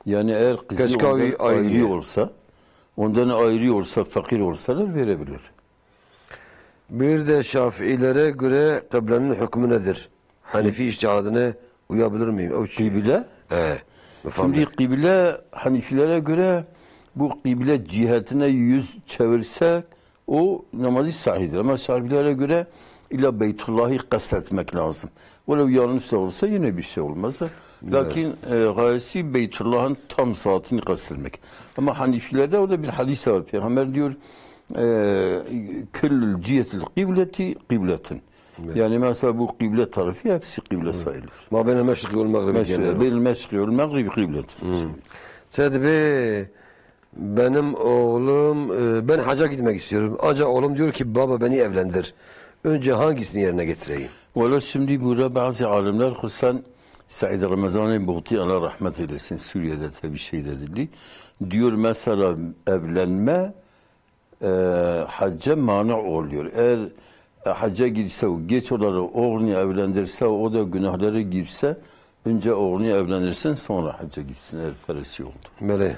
Yani eğer kızı Keşke ondan abi ayrı ayrı ya. olsa, ondan ayrı olsa, fakir olsalar verebilir. Bir de Şafiilere göre kıblenin hükmü nedir? Hanefi içtihadına uyabilir miyim? O çi? Kıble? He. Şimdi kıble Hanifilere göre bu kıble cihetine yüz çevirse o namazı sahihdir. Ama Şafilere göre illa Beytullah'ı kastetmek lazım. Velev yanlış da olsa yine bir şey olmaz. Lakin e, gayesi Beytullah'ın tam zatını kastetmek. Ama Hanifilerde orada bir hadis var. Peygamber diyor e, küllül cihetil kıbleti kıbletin. Yani mesela bu kıble tarafı hepsi kıble sayılır. Ma beyne meşriki vel mağribi Meşri, diyenler var. Beyne meşriki vel mağribi kıbletin. Seyda Bey, benim oğlum, e, ben haca gitmek istiyorum. Ancak oğlum diyor ki baba beni evlendir. Önce hangisini yerine getireyim? Valla şimdi burada bazı alimler, hususen Said Ramazan Buhti, Allah rahmet eylesin, Suriye'de tabi şehit edildi. Diyor mesela evlenme e, hacca mani oluyor. Eğer e, hacca girse, o geç olarak oğlunu evlendirse, o da günahlara girse, önce oğlunu evlendirsin, sonra hacca gitsin eğer parası yoktu. Belê.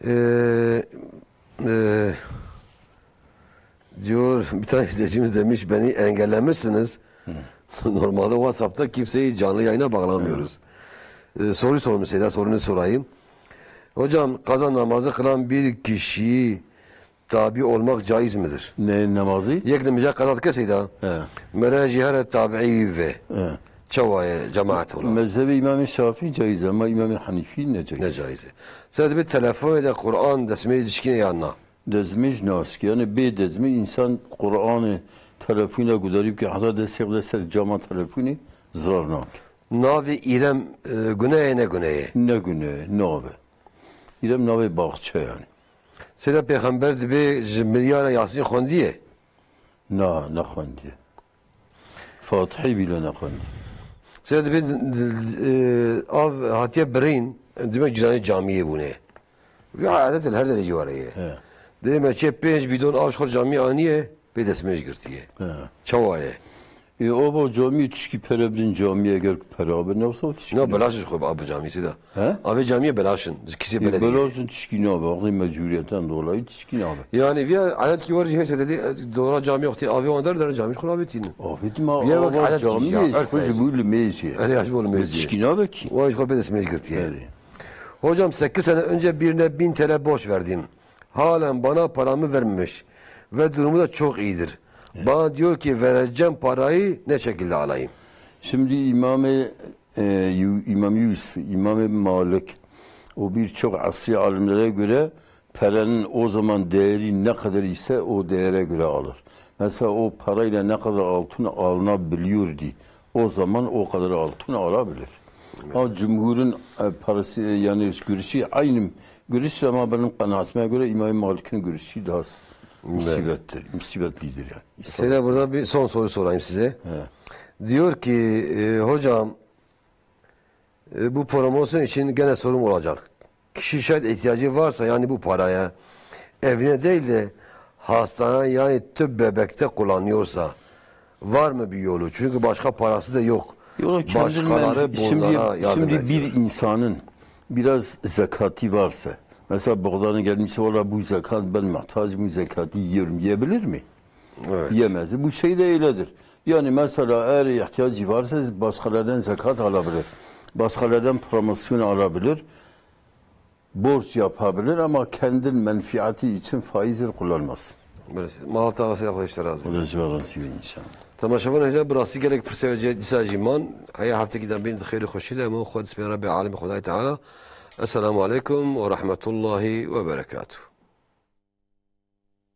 Ee, e, diyor, bir tane izleyicimiz demiş, beni engellemişsiniz. Normalde WhatsApp'ta kimseyi canlı yayına bağlamıyoruz. Ee, soru sormuş Seyda, sorunu sorayım. Hocam, kaza namazı kılan bir kişiyi tabi olmak caiz midir? Ne namazı? Yek nimêja qeza dike seyda. He. Mere jî here tabiî ve. He. Çawa ye cemaat ola? Mezhebê Îmamê Şafî caiz e, ama Îmamê Hanîfî ne caiz. Ne caiz e. Seyda, dibê telefonê de Qur'an destmêj dişkîne ya na? Destmêj naşkî. Yani bê destmêj insan Qur'anê telefonê gudarî bike, heta destê xwe de ser cama telefonê, zirar nake. Navê Îrem, e, gune ye, ne gune ye? Ne gune ye, nav e. Îrem navê baxçe yani. Seyda, pêxember dibê ji milyara Yasîn xwendiye? Na, nexwendiye. Fatihê bîle nexwendiye. Seyda, dibê, e, av hatiye birîn, dibê cîranê camiyê bûne. Vî adet li her derê jî were ye. He. Dibê me çê pênc bîdon av ji xwe camiyê aniye, pê destmêj girtiye. He. Çawa ye? E, ava camiyê tişkî pere bidin camiyê, eger ku pere abe, ne wisa tişkî. Na, ne belaş ji xwe bi av camiyê seyda. He? Avê camiyê belaş in, ji kîsê E, belediyê. Belaş in, tişkî nabe. Wextê mecbûriyeten dolayî tişkî nabe. Yani vîya adet kî wer jî hêşe dedî, e, dora camiyê wextê avê wan der, derin camiyê xwe avê tînin. Avê dima Vîya wek ava adet kî camiyê ya, ji xwe ji bû li mêjê. Erê, ya ji bo li mêjê. Tişkî nabe kî. Wan ji xwe pê destmêj girtiye. Erê. Hocam, sekiz sene önce birine bin T L borç verdim. Halen bana paramı vermemiş ve durumu da çok iyidir. Bana diyor ki vereceğim parayı ne şekilde alayım? Şimdi İmam-ı, e, Yu-, İmam Yusuf, İmam-ı Malik, o birçok asri alimlere göre paranın o zaman değeri ne kadar ise o değere göre alır. Mesela o parayla ne kadar altın alınabiliyordu, o zaman o kadar altın alabilir. Ama cumhurun, e, parası, e, yani görüşü aynı görüş, ama benim kanaatime göre İmam Malik'in görüşü daha s-, musibettir, musibetlidir yani. Seyda, burada bir son soru sorayım size. He. Diyor ki, e, hocam, e, bu promosyon için gene sorum olacak. Kişi şayet ihtiyacı varsa, yani bu paraya, evine değil de hastaneye, yani tıp bebekte kullanıyorsa, var mı bir yolu? Çünkü başka parası da yok. Yok, kendin Başkaları men-, şimdi, bunlara yardım şimdi ediyor. Bir insanın biraz zekatı varsa, mesela Bogdan'a gelmişse, "Valla bu zekat, ben muhtacım, bu zekatı yiyorum," yiyebilir mi? Evet. Yemez. Bu şey de öyledir. Yani mesela eğer ihtiyacı varsa başkalardan zekat alabilir. Başkalardan promosyon alabilir. Borç yapabilir ama kendin menfiati için faizler kullanmaz. Belê. Mala te rast be, Xwedê ji te razî be. Xwedê ji we razî be inşallah. Temaşevan hêja, bi rastî gelek pirsê ve cê dîsa jî man. Heya heftekî dan bîn di xêr û xweşî de, hemû xwe di sipêna Rabbê Alemê Xwedayê Teala. Esselamu aleykum ve rahmetullahi ve berekatuh.